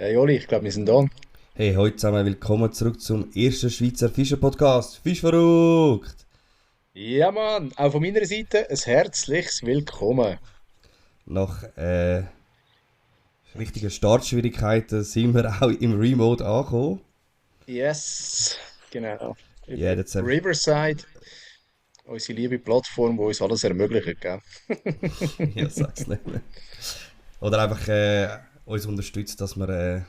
Hey Oli, ich glaube, wir sind da. Hey, heute zusammen willkommen zurück zum ersten Schweizer Fischer-Podcast. Fisch verrückt! Ja, Mann, auch von meiner Seite ein herzliches Willkommen. Nach richtigen Startschwierigkeiten sind wir auch im Remote angekommen. Yes, genau. Ja, Über jetzt, Riverside, unsere liebe Plattform, die uns alles ermöglicht, gell? ja, sag's nicht mehr. Oder einfach uns unterstützt, dass wir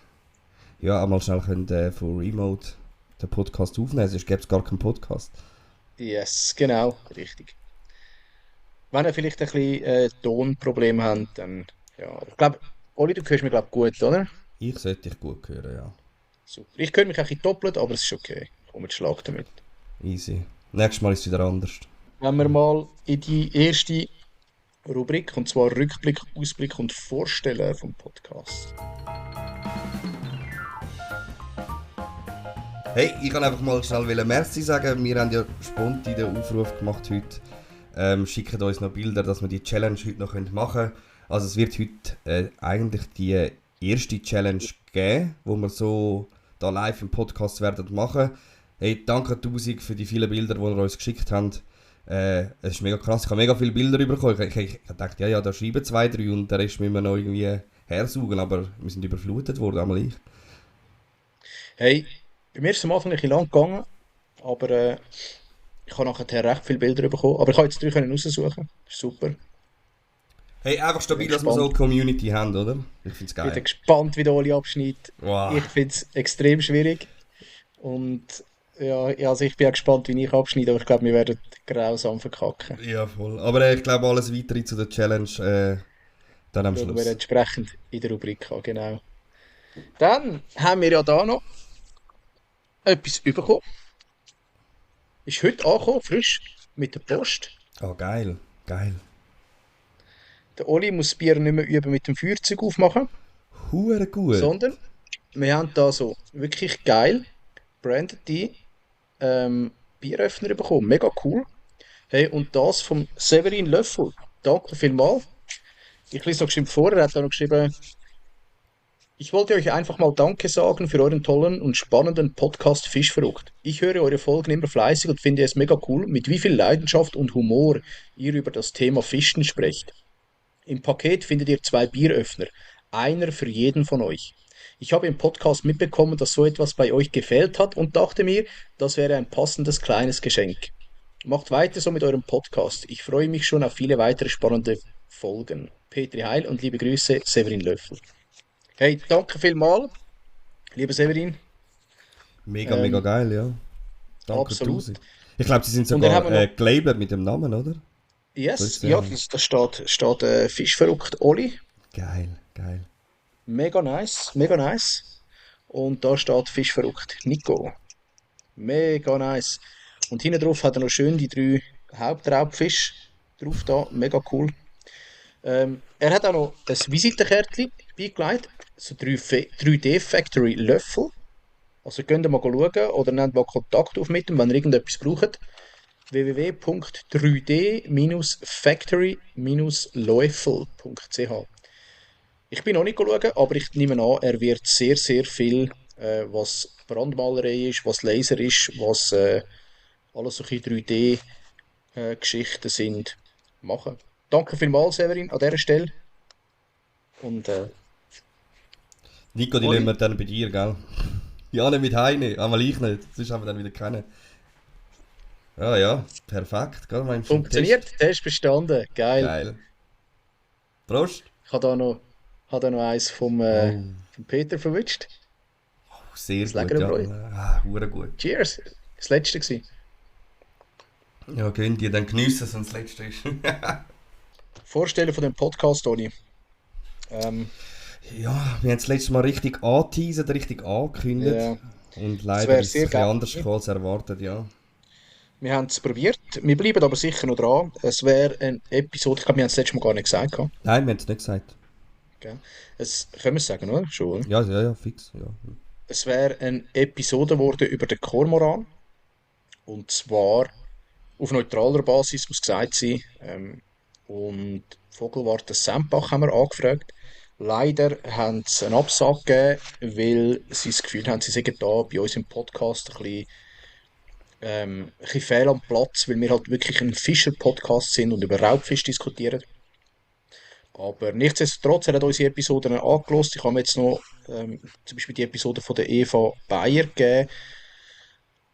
ja, einmal schnell können, von Remote den Podcast aufnehmen. Sonst gäbe es gar keinen Podcast. Yes, genau, richtig. Wenn ihr vielleicht ein bisschen Tonproblem habt, dann ja. Ich glaube, Oli, du hörst mich glaube gut, oder? Ich sollte dich gut hören, ja. Super. Ich höre mich ein bisschen doppelt, aber es ist okay. Komm mit Schlag damit. Easy. Nächstes Mal ist es wieder anders. Wenn wir mal in die erste Rubrik, und zwar Rückblick, Ausblick und Vorstellen vom Podcast. Hey, ich kann einfach mal schnell Merci sagen. Wir haben ja spontan den Aufruf gemacht heute. Schickt uns noch Bilder, dass wir die Challenge heute noch machen können. Also es wird heute eigentlich die erste Challenge geben, wo wir so da live im Podcast werden machen. Hey, danke tausend für die vielen Bilder, die ihr uns geschickt habt. Es ist mega krass, ich habe mega viele Bilder bekommen. Ich dachte, ja, da schreiben zwei, drei und der Rest müssen wir noch irgendwie hersaugen, aber wir sind überflutet worden, einmal ich. Hey, bei mir ist es am Anfang ein bisschen lang gegangen, aber ich habe nachher recht viele Bilder bekommen. Aber ich habe jetzt drei können raussuchen. Das ist super. Hey, einfach Bin stabil, dass wir so eine gespannt. Community haben, oder? Ich find's Bin geil. gespannt, wie der Oli abschneidet. Wow. Ich finde es extrem schwierig. Und ja, also ich bin auch gespannt, wie ich abschneide, aber ich glaube, wir werden grausam verkacken. Ja, voll. Aber ich glaube, alles weitere zu der Challenge dann am Schauen wir Schluss. entsprechend in der Rubrik an, genau. Dann haben wir ja da noch etwas bekommen. Ist heute angekommen, frisch, mit der Post. Oh, geil. Geil. Der Oli muss das Bier nicht mehr üben mit dem Feuerzeug aufmachen, Hure gut. sondern wir haben da so wirklich geil brandete Bieröffner bekommen. Mega cool. Hey, und das vom Severin Löffel. Danke vielmals. Ich lese noch geschrieben vor, er hat da noch geschrieben, ich wollte euch einfach mal Danke sagen für euren tollen und spannenden Podcast Fischverrückt. Ich höre eure Folgen immer fleißig und finde es mega cool, mit wie viel Leidenschaft und Humor ihr über das Thema Fischen sprecht. Im Paket findet ihr zwei Bieröffner, einer für jeden von euch. Ich habe im Podcast mitbekommen, dass so etwas bei euch gefehlt hat und dachte mir, das wäre ein passendes kleines Geschenk. Macht weiter so mit eurem Podcast. Ich freue mich schon auf viele weitere spannende Folgen. Petri Heil und liebe Grüße, Severin Löffel. Hey, danke vielmals, lieber Severin. Mega, mega Ähm, geil, ja. Danke absolut. tausend. Ich glaube, sie sind Und dann haben sogar wir noch, gelabelt mit dem Namen, oder? So yes, ist ja, ja. das steht Fischverrückt Oli. Geil, geil. Mega nice, mega nice. Und da steht Fischverrückt Nico. Mega nice. Und hinten drauf hat er noch schön die drei Hauptraubfische drauf da. Mega cool. Er hat auch noch ein Visitenkärtchen beigelegt. So 3D Factory Löffel. Also könnt ihr mal schauen oder nehmt mal Kontakt auf mit ihm, wenn ihr irgendetwas braucht. www.3d-factory-läufel.ch. Ich bin noch nicht schauen, aber ich nehme an, er wird sehr, sehr viel, was Brandmalerei ist, was Laser ist, was alles solche 3D-Geschichten sind, machen. Danke vielmals, Severin, an dieser Stelle. Und Nico, die lassen Oli, wir dann bei dir, gell? Ja, nicht mit Heine, einmal ich nicht. Sonst haben wir dann wieder kennen. Ja, ja, perfekt. Gell, mein zum Test. funktioniert, Test bestanden, geil. Geil. Prost. Ich habe da noch eins Oh, vom Peter verwünscht. sehr Das gut, ja. Lägerbräu. Hure gut. Cheers, das letzte gewesen. Ja, gönnt ihr, dann geniessen es, wenn es das letzte ist. Vorstellen von dem Podcast, Toni. Ähm, Ja, wir haben das letzte Mal richtig angeteasert, richtig angekündigt. ja, Und das leider wäre ist es sehr ein bisschen geil. anders gekommen als erwartet, ja. Wir haben es probiert. Wir bleiben aber sicher noch dran. Es wäre eine Episode, ich glaube, wir haben es letztes Mal gar nicht gesagt. Nein, wir haben es nicht gesagt. Gell? Es, können wir es sagen, oder? Schon, oder? Ja, ja, ja, fix. Ja. Es wäre eine Episode geworden über den Kormoran. Und zwar auf neutraler Basis, muss gesagt sein. Und Vogelwarte Sempach haben wir angefragt. Leider haben sie einen Absag gegeben, weil sie das Gefühl haben, sie seien da bei uns im Podcast ein bisschen fehl am Platz, weil wir halt wirklich ein Fischer-Podcast sind und über Raubfisch diskutieren. Aber nichtsdestotrotz, er hat unsere Episoden angehört. Ich habe mir jetzt noch zum Beispiel die Episode von der Eva Bayer gegeben,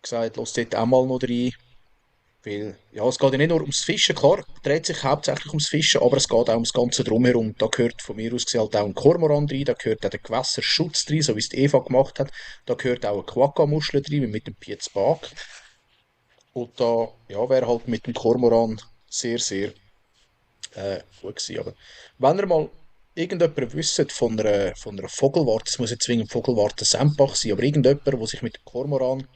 gesagt, lass dort auch mal noch rein. Weil, ja, es geht ja nicht nur ums Fischen, klar, dreht sich hauptsächlich ums Fischen, aber es geht auch ums Ganze drumherum. Da gehört von mir aus gesehen halt auch ein Kormoran rein, da gehört auch der Gewässerschutz rein, so wie es die Eva gemacht hat. Da gehört auch eine Quagga-Muschel rein, wie mit dem Pietz Bag. Und da, ja, wäre halt mit dem Kormoran sehr, sehr gut gewesen. Aber wenn ihr mal irgendjemand wisst von einer Vogelwarte, es muss nicht zwingend Vogelwarte Sempach sein, aber irgendjemand, der sich mit dem Kormoran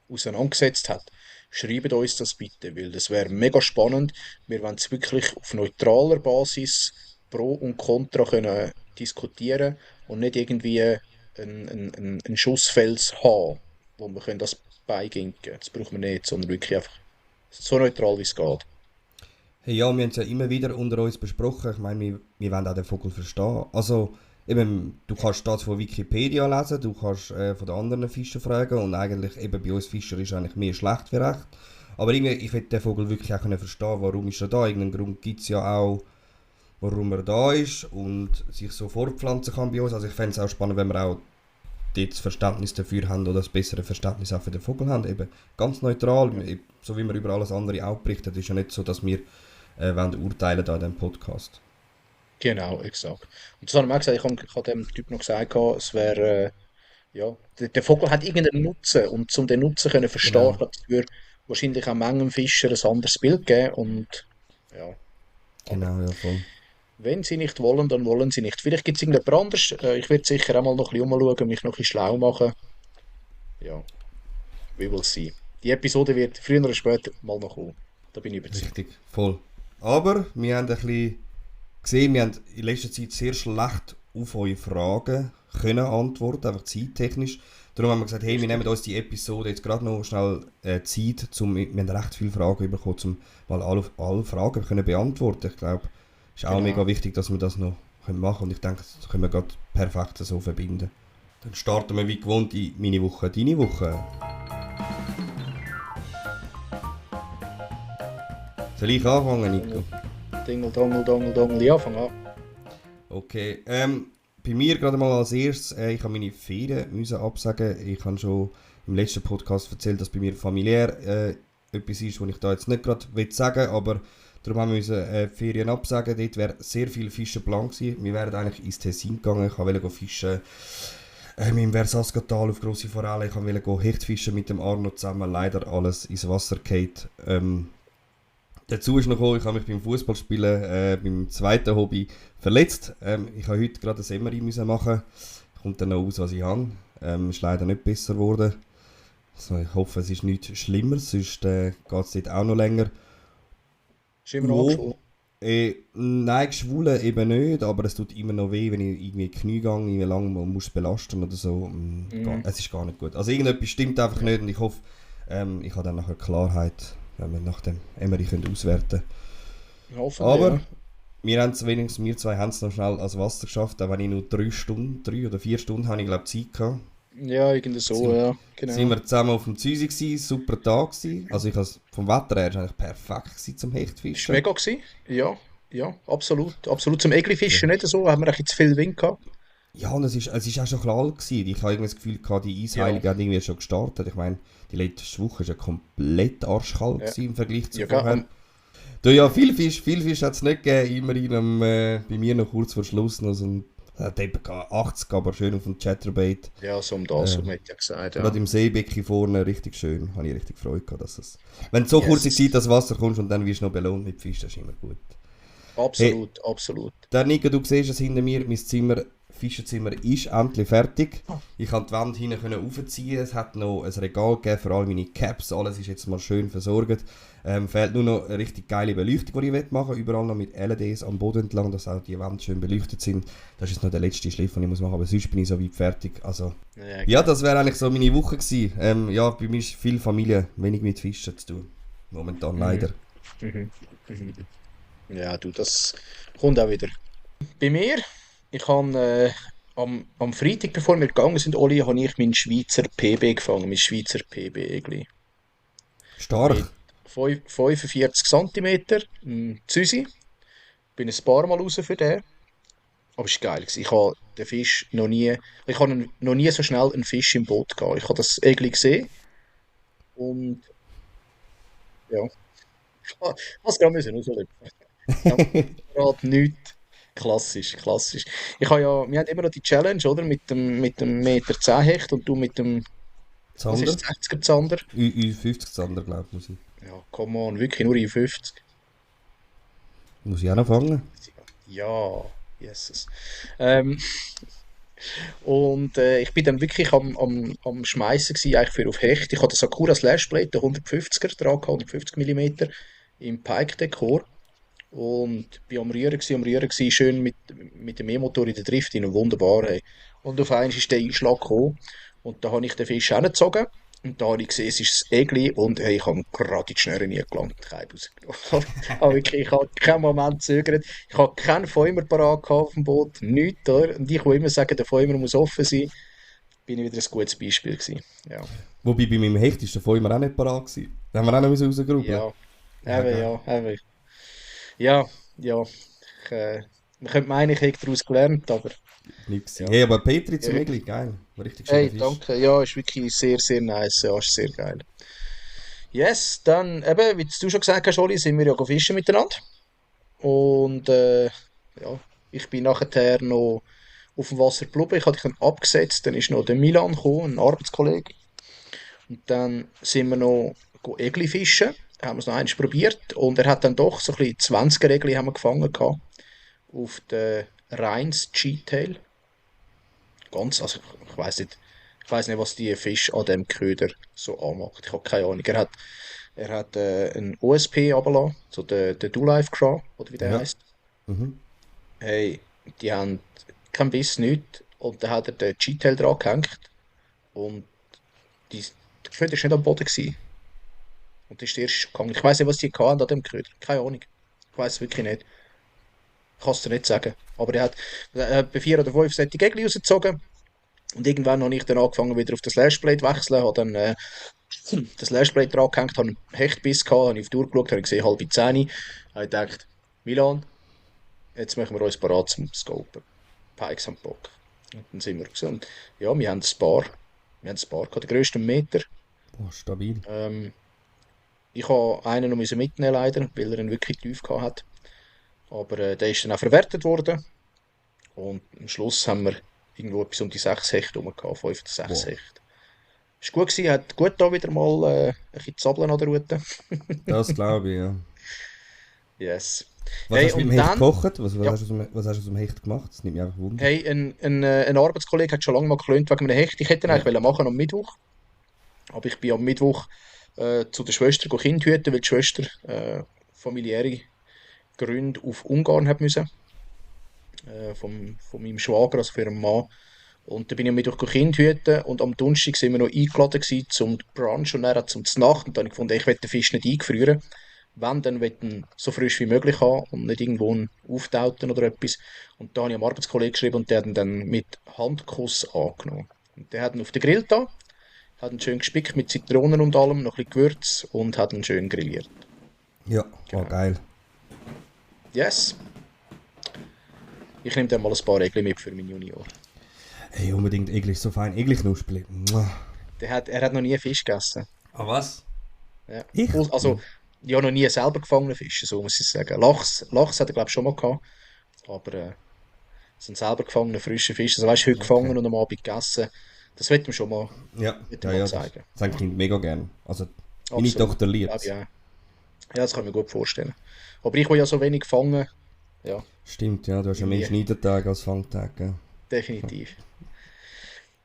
auseinandergesetzt hat, schreibt uns das bitte, weil das wäre mega spannend. Wir wollen es wirklich auf neutraler Basis Pro und Contra können diskutieren und nicht irgendwie einen Schussfels haben, wo wir können das beiginken können. Das brauchen wir nicht, sondern wirklich einfach so neutral wie es geht. Hey, ja, wir haben es ja immer wieder unter uns besprochen. Ich meine, wir wollen auch den Vogel verstehen. Also, eben, du kannst das von Wikipedia lesen, du kannst von den anderen Fischern fragen und eigentlich, eben bei uns Fischer ist eigentlich mehr schlecht wie recht. Aber irgendwie, ich will den Vogel wirklich auch können verstehen, warum ist er da. Irgendeinen Grund gibt es ja auch, warum er da ist und sich so fortpflanzen kann bei uns. Also ich fände es auch spannend, wenn wir auch dort das Verständnis dafür haben oder das bessere Verständnis auch für den Vogel haben. Eben ganz neutral, so wie wir über alles andere auch berichten. Es ist ja nicht so, dass wir wollen urteilen da in diesem Podcast. Genau, exakt. Und das haben wir auch gesagt, ich habe dem Typ noch gesagt, es wäre, ja, der Vogel hat irgendeinen Nutzen und um den Nutzen können verstehen, ich Genau, glaube, es würde wahrscheinlich auch Mengen Fischer ein anderes Bild geben und ja, aber genau, ja voll. wenn sie nicht wollen, dann wollen sie nicht. Vielleicht gibt es irgendjemand anderes, ich werde sicher auch mal noch ein bisschen umschauen, mich noch ein bisschen schlau machen. Ja, we will see. Die Episode wird früher oder später mal noch kommen, da bin ich überzeugt. Richtig, voll. Aber wir haben ein bisschen gesehen, wir haben in letzter Zeit sehr schlecht auf eure Fragen können antworten, einfach zeittechnisch. Darum haben wir gesagt, hey, wir Richtig. nehmen uns die Episode jetzt gerade noch schnell Zeit, wir haben recht viele Fragen bekommen, um mal alle Fragen können beantworten. Ich glaube, es ist auch Genau. mega wichtig, dass wir das noch machen können und ich denke, das können wir gerade perfekt so verbinden. Dann starten wir wie gewohnt in meine Woche, deine Woche. Soll ich anfangen, Nico? Dingel, dongel, dongel, dongel, ja, fang an. Okay, bei mir gerade mal als erstes, ich habe meine Ferien müssen absagen. Ich habe schon im letzten Podcast erzählt, dass bei mir familiär etwas ist, was ich da jetzt nicht gerade sagen will, aber darum haben wir müssen, die Ferien absagen. Dort wäre sehr viel Fischen geplant gewesen. Wir wären eigentlich ins Tessin gegangen, ich wollte fischen im Versascatal auf grosse Forellen. Ich wollte Hechtfischen mit dem Arno zusammen, leider alles ins Wasser gefallen. Dazu ist noch gekommen, ich habe mich beim Fußballspielen, beim zweiten Hobby, verletzt. Ich habe heute gerade ein MRI müssen machen. Kommt dann noch aus, was ich habe. Ist leider nicht besser geworden. Also ich hoffe, es ist nichts Schlimmeres, sonst geht es dort auch noch länger. Ist immer noch Ja, angeschwollen. nein, geschwollen eben nicht, aber es tut immer noch weh, wenn ich irgendwie in die Knie gehe, irgendwie lange muss belasten oder so. Mhm. Es ist gar nicht gut. Also irgendetwas stimmt einfach nicht und ich hoffe, ich habe dann nachher Klarheit, wenn wir nach dem MRI auswerten können. Hoffentlich, Aber ja. wir zwei haben es noch schnell ans Wasser geschafft, auch wenn ich nur 3 oder 4 Stunden habe ich glaube Zeit gehabt. Ja, irgendwie so, Sind, ja, sind genau. wir zusammen auf dem Züsi gsi, super Tag gsi. Also vom Wetter her ist eigentlich perfekt gsi zum Ist Hechtfischen. mega gewesen. Ja, ja, absolut. Absolut. Zum Egli-Fischen Ja. nicht so, haben wir ein bisschen zu viel Wind gehabt. Ja, und es ist auch schon klar gewesen. Ich habe irgendwie das Gefühl gehabt, die Ja, Eisheiligen haben irgendwie schon gestartet. Ich meine, die letzte Woche war ja komplett arschkalt ja. gewesen im Vergleich zu Ja, gell, vorher. Du, ja, viel Fisch hat es nicht gegeben. Immerhin bei mir noch kurz vor Schluss noch so ein hat eben 80, aber schön auf dem Chatterbait. ja, so um das, Äh, so hat ja gesagt, Gerade ja. im Seebecken vorne, richtig schön. Habe ich richtig Freude gehabt, dass es... Wenn du so kurze Yes. Zeit ans Wasser kommst und dann wirst du noch belohnt mit Fisch, das ist immer gut. Hey, Absolut, absolut. der Nico, du siehst es hinter mir, mein Zimmer, Fischenzimmer ist endlich fertig. Ich konnte die Wand hinten aufziehen, es hat noch ein Regal gegeben für all meine Caps, alles ist jetzt mal schön versorgt. Fehlt nur noch eine richtig geile Beleuchtung, die ich machen will, überall noch mit LEDs am Boden entlang, dass auch die Wände schön beleuchtet sind. Das ist jetzt noch der letzte Schliff, den ich machen muss, aber sonst bin ich so weit fertig. Also, Ja, ja, genau. das wäre eigentlich so meine Woche gewesen. Ja, bei mir ist viel Familie, wenig mit Fischen zu tun. Momentan Mhm. leider. Mhm. Mhm. Ja, du, das kommt auch wieder. Bei mir, Ich habe am Freitag, bevor wir gegangen sind, Oli, habe ich meinen Schweizer PB gefangen, mein Schweizer PB-Egli. Mit Stark. 45 Zentimeter, Züsi. Bin ein paar Mal raus für den. Aber es war geil. Ich habe den Fisch noch nie, ich habe noch nie so schnell einen Fisch im Boot gehabt. Ich habe das Egli gesehen und ja, ich habe es gerade müssen rauslöpfen. Ja, gerade nichts. Klassisch, klassisch. Wir haben immer noch die Challenge, oder? Mit dem Meter 10 Hecht und du mit dem, was ist Zander? es, 60er Zander? Ü50 Zander, glaube ich, muss ich. Ja, come on, wirklich nur in 50. Muss ich auch noch fangen? Ja, Jesus. Ähm, und ich bin dann wirklich am Schmeißen gewesen, eigentlich für auf Hecht. Ich hatte den Sakura Slashblade, den 150er dran, 150 Millimeter im Pike-Dekor. Und bin am Rühren gewesen, schön mit dem E-Motor in der Drift, in wunderbar. Hey. Und auf einmal ist der Einschlag gekommen. Und da habe ich den Fisch hingezogen. Und da habe ich gesehen, es ist das Egli. Und hey, ich habe ihn gerade in die Schnüre nie gelangt. Ich habe rausgenommen. Aber wirklich, ich habe keinen Moment gezögert. Ich habe keinen Feuer parat gehabt auf dem Boot. Nichts, oder? Und ich, will immer sagen, der Feuer muss offen sein, bin ich wieder ein gutes Beispiel gewesen. Ja. Wobei bei meinem Hecht ist der Feuer auch nicht parat gewesen. Da haben wir auch noch rausgerubbeln. Ja. Ja, Eben, geil. ja. Eben. Ja, ja. Ich, man könnte meinen, ich hätte daraus gelernt, aber Nix. ja. Hey, aber Petri zum Ja. Egli, geil. War richtig schöner Hey, Fisch. danke. Ja, ist wirklich sehr, sehr nice. Ja, ist sehr geil. Yes, dann eben, wie du schon gesagt hast, Oli, sind wir ja fischen miteinander. Und ja, ich bin nachher noch auf dem Wasser geblieben. Ich hatte dich dann abgesetzt. Dann ist noch der Milan gekommen, ein Arbeitskollege. Und dann sind wir noch Egli fischen. Haben wir es noch eins probiert. Und er hat dann doch so ein bisschen 20er Egli haben wir gefangen gehabt. Auf den Rheins G-Tail. Ganz, also ich weiß nicht, was die Fisch an dem Köder so anmacht. Ich habe keine Ahnung. Er hat einen OSP runtergelassen, so der Do-Life Craw, oder wie der Ja. heißt. Mhm. Hey, die haben keinen Biss, nichts. Und dann hat er den G-Tail dran gehängt und der Köder war nicht am Boden gewesen. Und das ist der erste gegangen. Ich weiß nicht, was die hatten an dem Köder. Keine Ahnung. Ich weiß wirklich nicht. Ich kann es dir nicht sagen. Aber er hat bei 4 oder 5 solche Gegner rausgezogen. Und irgendwann habe ich dann angefangen, wieder auf das Lashblade zu wechseln, habe dann das Lashblade dran gehängt, habe einen Hechtbiss gehabt, habe ich auf die Uhr geschaut, habe gesehen, halb 10. Habe ich gedacht, Milan, jetzt machen wir uns bereit zum Scopen. Pikes am Bock. Und dann sind wir raus. Und ja, wir haben ein Paar. Wir haben ein Paar gehabt, den grössten Meter. Boah, stabil. Ähm, ich habe einen noch müssen mitnehmen leider, weil er ihn wirklich tief gehabt hat. Aber der ist dann auch verwertet worden. Und am Schluss haben wir irgendwo etwas um die 6 Hecht rum gehabt, 5 oder 6 Boah, Hecht. Ist gut gewesen, hat gut da wieder mal ein bisschen Zappeln an der Route. das glaube ich, ja. Yes. Was Hey, hast du mit dem und Hecht dann, gekocht? Was ja, was hast du aus dem Hecht gemacht? Das nimmt mich einfach Wunder. hey, ein Arbeitskollege hat schon lange mal geklönt wegen einem Hecht. Ich hätte ihn Ja. eigentlich machen am Mittwoch, aber ich bin am Mittwoch zu der Schwester Kind hüten, weil die Schwester familiäre Gründe auf Ungarn hat müssen. Von meinem Schwager, also für einen Mann. Und dann bin ich am Mittwoch Kind hüten und am Donnerstag sind wir noch eingeladen gewesen zum Brunch und dann zum Nacht. Und dann habe ich gefunden, ich will den Fisch nicht eingefrieren. Wenn, dann will ich ihn so frisch wie möglich haben und nicht irgendwo auftauten oder etwas. Und da habe ich am Arbeitskollegen geschrieben und der hat ihn dann mit Handkuss angenommen. Und der hat ihn auf den Grill da, hat ihn schön gespickt mit Zitronen und allem, noch ein bisschen Gewürz und hat ihn schön grilliert. Ja, oh, Genau. geil. Yes, ich nehme dann mal ein paar Regeln mit für meinen Junior. Hey, unbedingt Egli, so fein. Egli knuspelig. Mua. Er hat noch nie Fisch gegessen. Ah, was? Ja. Ich? Also, ja, noch nie selber gefangenen Fisch, so muss ich sagen. Lachs hat er, glaube ich, schon mal gehabt. Aber so einen selber gefangenen frischen Fisch, also weißt du, heute Okay. gefangen und am Abend gegessen, das wird ihm schon mal, Ja, wird ihm ja, mal ja, zeigen. das habe ich mega gern. Also, meine Absolut. Tochter liebt Glaube ich es. auch. Ja, das kann ich mir gut vorstellen. Aber ich will ja so wenig fangen, ja, Stimmt, ja, du hast ja mehr irgendwie, Schneidertage als Fangtage. Gell? definitiv.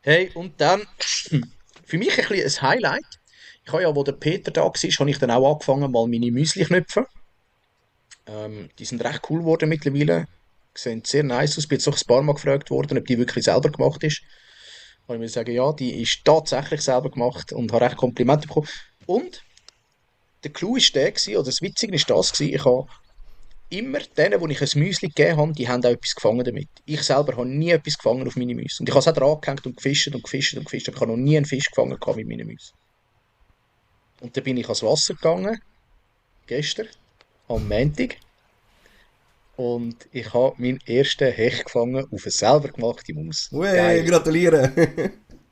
Hey, und dann, für mich ein bisschen ein Highlight. Ich habe ja, wo der Peter da war, habe ich dann auch angefangen, mal meine Müsli knüpfen. Die sind recht cool geworden mittlerweile. Sehen sehr nice aus. Ich bin jetzt noch ein paar Mal gefragt worden, ob die wirklich selber gemacht ist. Und ich muss sagen, ja, die ist tatsächlich selber gemacht und habe recht Komplimente bekommen. Und der Clou ist der gewesen, oder das Witzige ist das gewesen, ich habe immer denen, wo ich ein Müsli gegeben habe, die haben auch etwas gefangen damit. Ich selber habe nie etwas gefangen auf meine Müsli. Und ich habe es auch dran gehängt und gefischt und gefischt und gefischt, aber ich habe noch nie einen Fisch gefangen gehabt mit meinen Müsli. Und dann bin ich ans Wasser gegangen, gestern, am Montag, und ich habe meinen ersten Hecht gefangen auf eine selber gemachte Maus. Ui, Geil. gratuliere!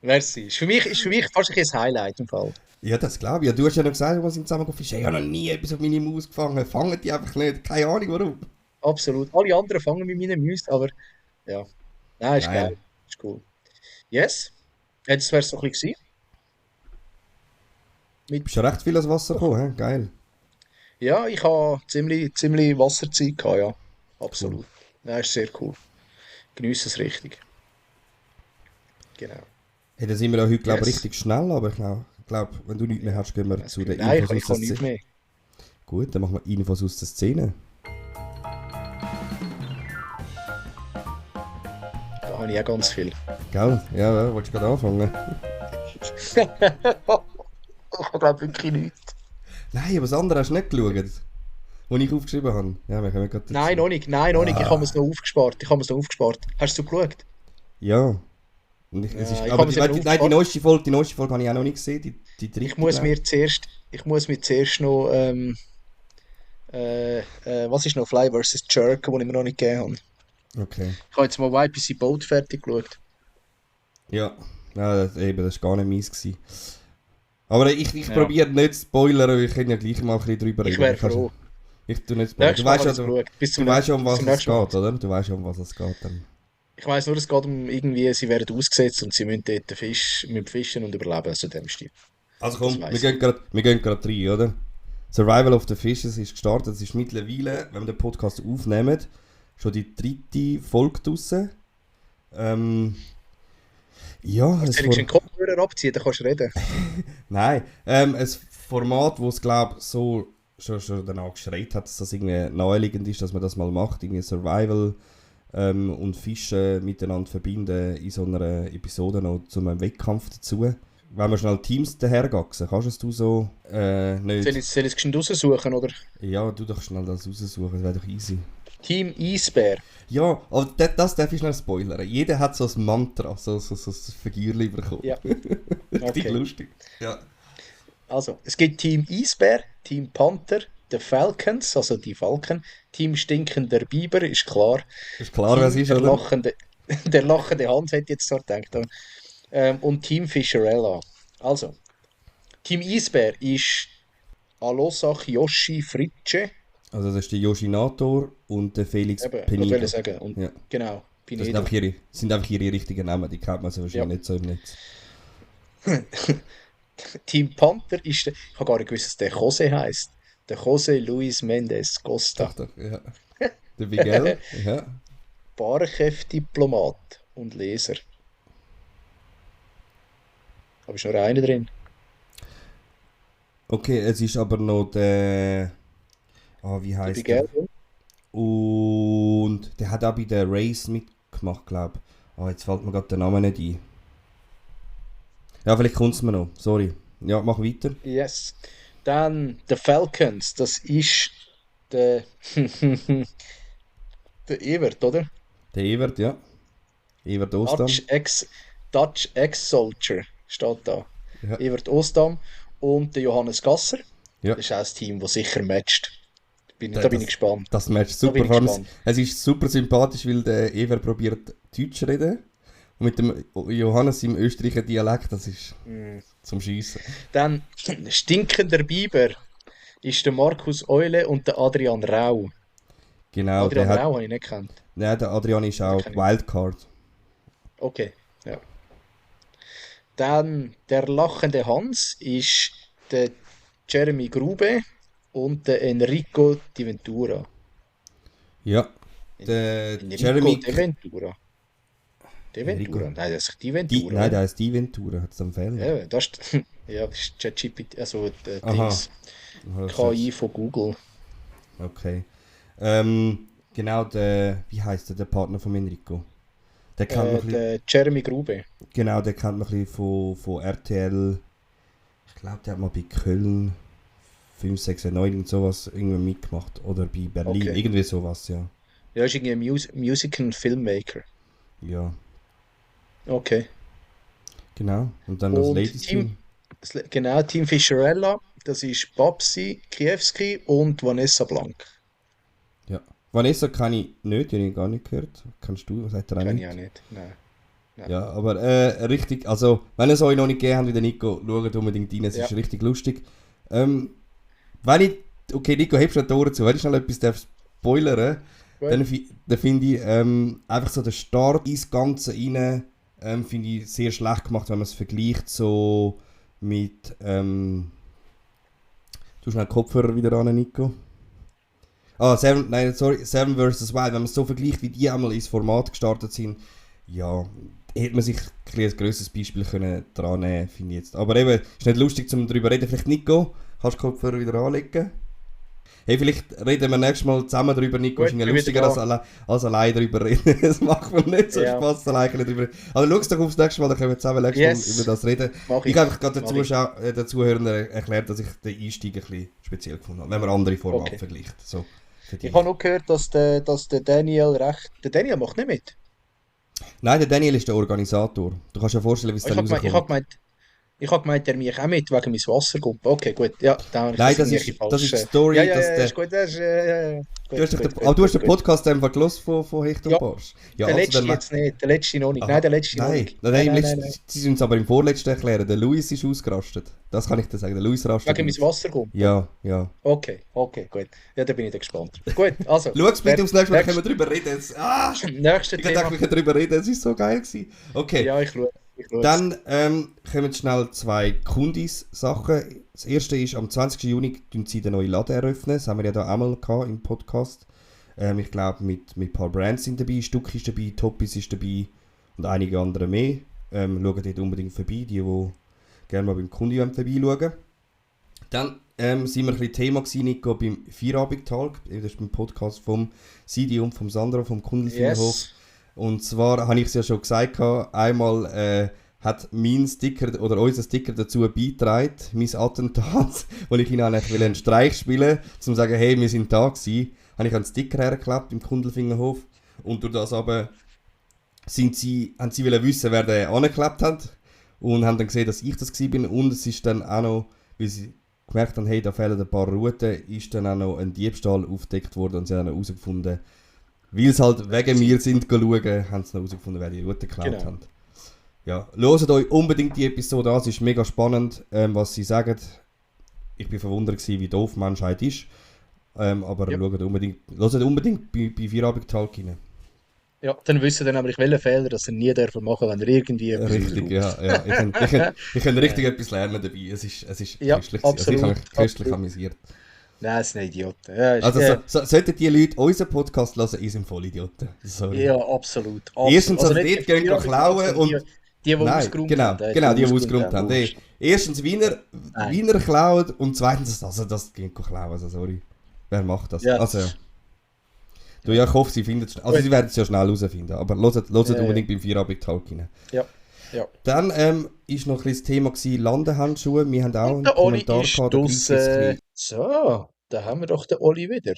Merci. Ist für mich fast ein bisschen ein Highlight im Fall. Ja, das glaube ich. Ja, du hast ja noch gesagt, wir sind zusammen gefischt. Ich habe noch nie etwas auf meine Maus gefangen. Fangen die einfach nicht. Keine Ahnung warum. Absolut. Alle anderen fangen mit meinen Müsli, aber ja. Nein, ist Geil. geil. Ist cool. Yes. Jetzt wäre es so ein bisschen gewesen. Mit, Bist schon recht viel ans Wasser gekommen, he? Geil. ja, ich habe ziemlich Wasserzeit gehabt, ja. Cool. Absolut. Nein, ist sehr cool. Genieße es richtig. Genau. Hey, dann sind wir ja heute, glaube ich, Yes. richtig schnell, aber ich glaube, wenn du nichts mehr hast, gehen wir Das zu den Gefühl. Nein, Infos ich aus der habe nichts Szene. mehr. Gut, dann machen wir Infos aus der Szene. Da habe ich auch ganz viel. Gell? Ja, wolltest du gerade anfangen? Ich habe, glaube wirklich nichts. Nein, aber das andere hast du nicht geschaut, was ich aufgeschrieben habe. Ja, wir kommen gerade Nein, dazu. noch nicht. Nein, noch nicht. Ich habe es Ah, noch aufgespart. Ich habe es noch aufgespart. Hast du geschaut? ja. Und es Ja, ist, ich aber habe es die, eben warte, nein, aufgespart. die neueste Folge habe ich auch noch nicht gesehen, die Ich dritte, muss glaube mir zuerst, ich muss mir zuerst noch, was ist noch Fly vs. Jerk, den ich mir noch nicht gegeben habe. ich. Okay. Ich habe jetzt mal YPC Boat fertig geschaut. Ja, ja das war gar nicht meins. Gewesen. Aber ich Ja, probiere nicht zu spoilern, weil ich kann ja gleich mal ein bisschen drüber ich reden. wäre froh. Ich tue nicht spoilern. Nächstes Mal habe ich es Du, geschaut. du weißt ja, um Bis was zum es nächsten Mal. geht, oder? Du weißt ja, um was es geht dann. Ich weiss nur, es geht um irgendwie, sie werden ausgesetzt und sie müssen dort mit Fischen und überleben, also dem Stil. Also Das komm, weiss ich. wir gehen gerade rein, oder? Survival of the Fishes ist gestartet. Es ist mittlerweile, wenn wir den Podcast aufnehmen, schon die dritte Folge draussen. Ja, Soll es ich den Kopfhörer abziehen, dann kannst du reden. Nein, ein Format, wo es glaube so schon danach geschreit hat, dass das irgendwie naheliegend ist, dass man das mal macht, irgendwie Survival und Fischen miteinander verbinden in so einer Episode noch zu einem Wettkampf dazu. Wenn wir schnell Teams dahergaxen, kannst du so nicht? Soll ich es geschwind raussuchen, oder? Ja, du doch schnell das raussuchen, das wäre doch easy. Team Eisbär. Ja, aber das darf ich schnell spoilern. Jeder hat so ein Mantra, so ein Figürchen bekommen. Ja, Richtig okay. lustig. Ja. Also, es gibt Team Eisbär, Team Panther, The Falcons, also die Falken, Team Stinkender Biber, ist klar. Ist klar, wer es Team ist, oder? der lachende Hans, hätte ich jetzt so gedacht. Und Team Fischerella. Also, Team Eisbär ist Alosach Yoshi Fritsche. Also das ist der Yoshinator und der Felix Eben, ich wollte Penido. sagen. Und Ja. genau, Das Pinedo. sind einfach ihre richtigen Namen, die kennt man so Ja. wahrscheinlich nicht so im Netz. Team Panther ist der, ich habe gar nicht gewusst, dass der Jose heißt. Der Jose Luis Mendes Costa. Doch, ja. Der Miguel, ja. Barchef-Diplomat und Leser. Aber ist nur einer drin. Okay, es ist aber noch der... Ah, wie Der heißt der? Miguel. Und der hat auch bei der Race mitgemacht, glaube ich. Ah, jetzt fällt mir gerade der Name nicht ein. Ja, vielleicht kommt es mir noch. Sorry. Ja, mach weiter. Yes. Dann The Falcons. Das ist der, der Evert, oder? Der Evert, ja. Evert Ostam. Dutch Ex-Soldier steht da. Ja. Evert Ostam und der Johannes Gasser. Ja. Das ist auch ein Team, das sicher matcht. Da Das, bin ich gespannt. das Match Da bin super. ich Vor allem, gespannt. es ist super sympathisch, weil der Ever probiert Deutsch zu reden. Und mit dem Johannes im Österreicher Dialekt, das ist Mm. zum Schiessen. Dann Stinkender Biber ist der Markus Eule und der Adrian Rau. Genau, Adrian Rau habe ich nicht gekannt. der Adrian ist Den auch kenn ich. Wildcard. Okay, ja. Dann der lachende Hans ist der Jeremy Grube und der Enrico Di Ventura. Ja, der Enrico Jeremy... De Ventura. De Enrico... Ventura? Nein, das ist Di Ventura, Nein, oder? der heißt Die Ventura, hat es am Fehler. Ja, das ist, ja, das ist ChatGPT, also Aha. Dings, Das KI ist- von Google. Okay. Genau, wie heißt der Partner von Enrico? Der kennt man ein bisschen, Der Jeremy Grube. genau, der kennt man ein bisschen von RTL. Ich glaube, der hat mal bei Köln 5, 6, 9 und sowas irgendwie mitgemacht. Oder bei Berlin, Okay. irgendwie sowas, ja. Ja, ist irgendwie ein Music and Filmmaker. Ja, Okay. genau. Und dann das Und Ladies Team. genau, Team Fischerella, das ist Babsi Kiewski und Vanessa Blank. Ja. Vanessa kann ich nicht, die habe ich gar nicht gehört. Kannst du, sagt er auch Kenne ich auch nicht. nicht. Nein. Nein. Ja, aber richtig, also, wenn ihr es euch noch nicht gegeben habt wie der Nico, schaut unbedingt rein, es Ja. ist richtig lustig. Ähm, wenn ich, okay, Nico, hebst du die Ohren zu, wenn ich schnell etwas darf spoilern, Gut. dann finde ich einfach so den Start ins Ganze rein, finde ich sehr schlecht gemacht, wenn man es vergleicht so mit, du schnell den Kopfhörer wieder an, Nico. Ah, Seven, nein, sorry, Seven vs. Wild, wenn man es so vergleicht, wie die einmal ins Format gestartet sind, ja, hätte man sich ein grösseres Beispiel können dran nehmen, finde ich jetzt. Aber eben, ist nicht lustig, zum darüber reden. Vielleicht Nico, kannst du den Kopfhörer wieder anlegen? Hey, vielleicht reden wir nächstes Mal zusammen darüber, Nico. Gut, Ist irgendwie bin wieder lustiger da. Als allein darüber reden. Es macht mir nicht so Ja. Spaß, alleine darüber. Aber schau doch aufs nächste Mal, dann können wir zusammen nächstes Mal Yes. über das reden. Mach Ich ich. habe einfach gerade Mach ich. den Zuhörern erklärt, dass ich den Einstieg ein bisschen speziell gefunden habe, wenn man andere Formate Okay. vergleicht. So, für Ich dich. habe noch gehört, dass der Daniel recht. Der Daniel macht nicht mit. Nein, der Daniel ist der Organisator. Du kannst dir vorstellen, wie es Ich dann habe gemeint, rauskommt. der mich auch mit wegen meinem Wassergumpen. Okay, gut. Ja, da habe ich Nein, das irgendwie das falsch. ist die Ja, Story, ja, dass ja, der... ist gut. Das ist, ja. Du hast, Gut, gut, aber gut, du hast gut, den gut. Podcast einfach gehört von Hecht und Ja, Barsch. Ja, der also letzte dann... jetzt nicht. Der letzte noch nicht. Nein, Aha, der letzte noch nein. nicht. Nein, Nein, im nein, letzten, nein, nein. sie sind es aber im vorletzten erklären. Der Luis ist ausgerastet. Das kann ich dir sagen. Der Luis rastet Wegen meinem aus. Wassergumpen. Ja, ja. Okay, okay, gut. Ja, da bin ich dann gespannt. Gut, also, Schau es bitte aufs nächste Mal, dann können wir nächst, drüber reden. Jetzt, ah! nächste Ich dachte, Thema. wir können drüber reden. Es war so geil gewesen. Okay. Ja, ich schaue. Ich schaue es. Dann kommen schnell zwei Kundis-Sachen. Das erste ist, am 20. Juni tun sie den neuen Laden eröffnen. Das haben wir ja da einmal gehabt im Podcast. Ich glaube, mit ein paar Brands sind dabei. Stuck ist dabei, Toppis ist dabei und einige andere mehr. Schaut dort unbedingt vorbei, die gerne mal beim Kundi vorbeischauen. Dann sind wir ein bisschen Thema gewesen, Nico, beim Feierabend-Talk. Das ist beim Podcast vom Sidi und vom Sandro vom Kundelfingerhof. Yes. Und zwar habe ich es ja schon gesagt, einmal hat mein Sticker oder unser Sticker dazu beigetragen, mein Attentat, wo ich ihnen eigentlich einen Streich spielen wollte, um zu sagen, hey, wir sind da gewesen, habe ich einen Sticker hergeklebt im Kundelfingerhof und durch das aber haben sie wollen wissen, wer den angeklebt hat und haben dann gesehen, dass ich das gewesen bin und es ist dann auch noch, weil sie gemerkt haben, hey, da fehlen ein paar Routen, ist dann auch noch ein Diebstahl aufgedeckt worden und sie haben dann herausgefunden, weil sie halt wegen mir sind schauen, haben sie noch herausgefunden, wer die Route geklaut Genau. haben. Ja, hört euch unbedingt die Episode an, es ist mega spannend, was sie sagen. Ich bin verwundert gewesen, wie doof die Menschheit ist. Aber Ja. hört unbedingt bei Feierabend-Talk rein. Ja, dann wissen ihr nämlich, welche Fehler das ihr nie dürfen machen, wenn ihr irgendwie etwas Richtig, ausraubt. ja. Ich kann richtig etwas lernen dabei. Es ist Ja, köstlich. Also ich habe mich absolut, köstlich absolut. amüsiert. Nein, es sind Idioten. Ja, Also sollten die Leute unseren Podcast hören, ihr sind voll Idioten. Sorry. ja, absolut. Erstens, also nicht dort die gehen Feierabend- klauen und... die Nein, ausgeräumt genau, haben. die ausgeräumt haben. logisch. Erstens Nein. Wiener klauen und zweitens, also das geht klauen, also sorry. Wer macht das? Ja, Also, du, ja, ich hoffe, sie finden es, also Gut. sie werden es ja schnell herausfinden, aber hört Ja, unbedingt beim Feierabend-Talk rein. ja, ja. Dann ist noch ein bisschen das Thema gewesen, Landehandschuhe. Wir haben auch einen Der Oli Kommentar ist gehabt, da greift jetzt ein draussen. bisschen, So, da haben wir doch den Oli wieder.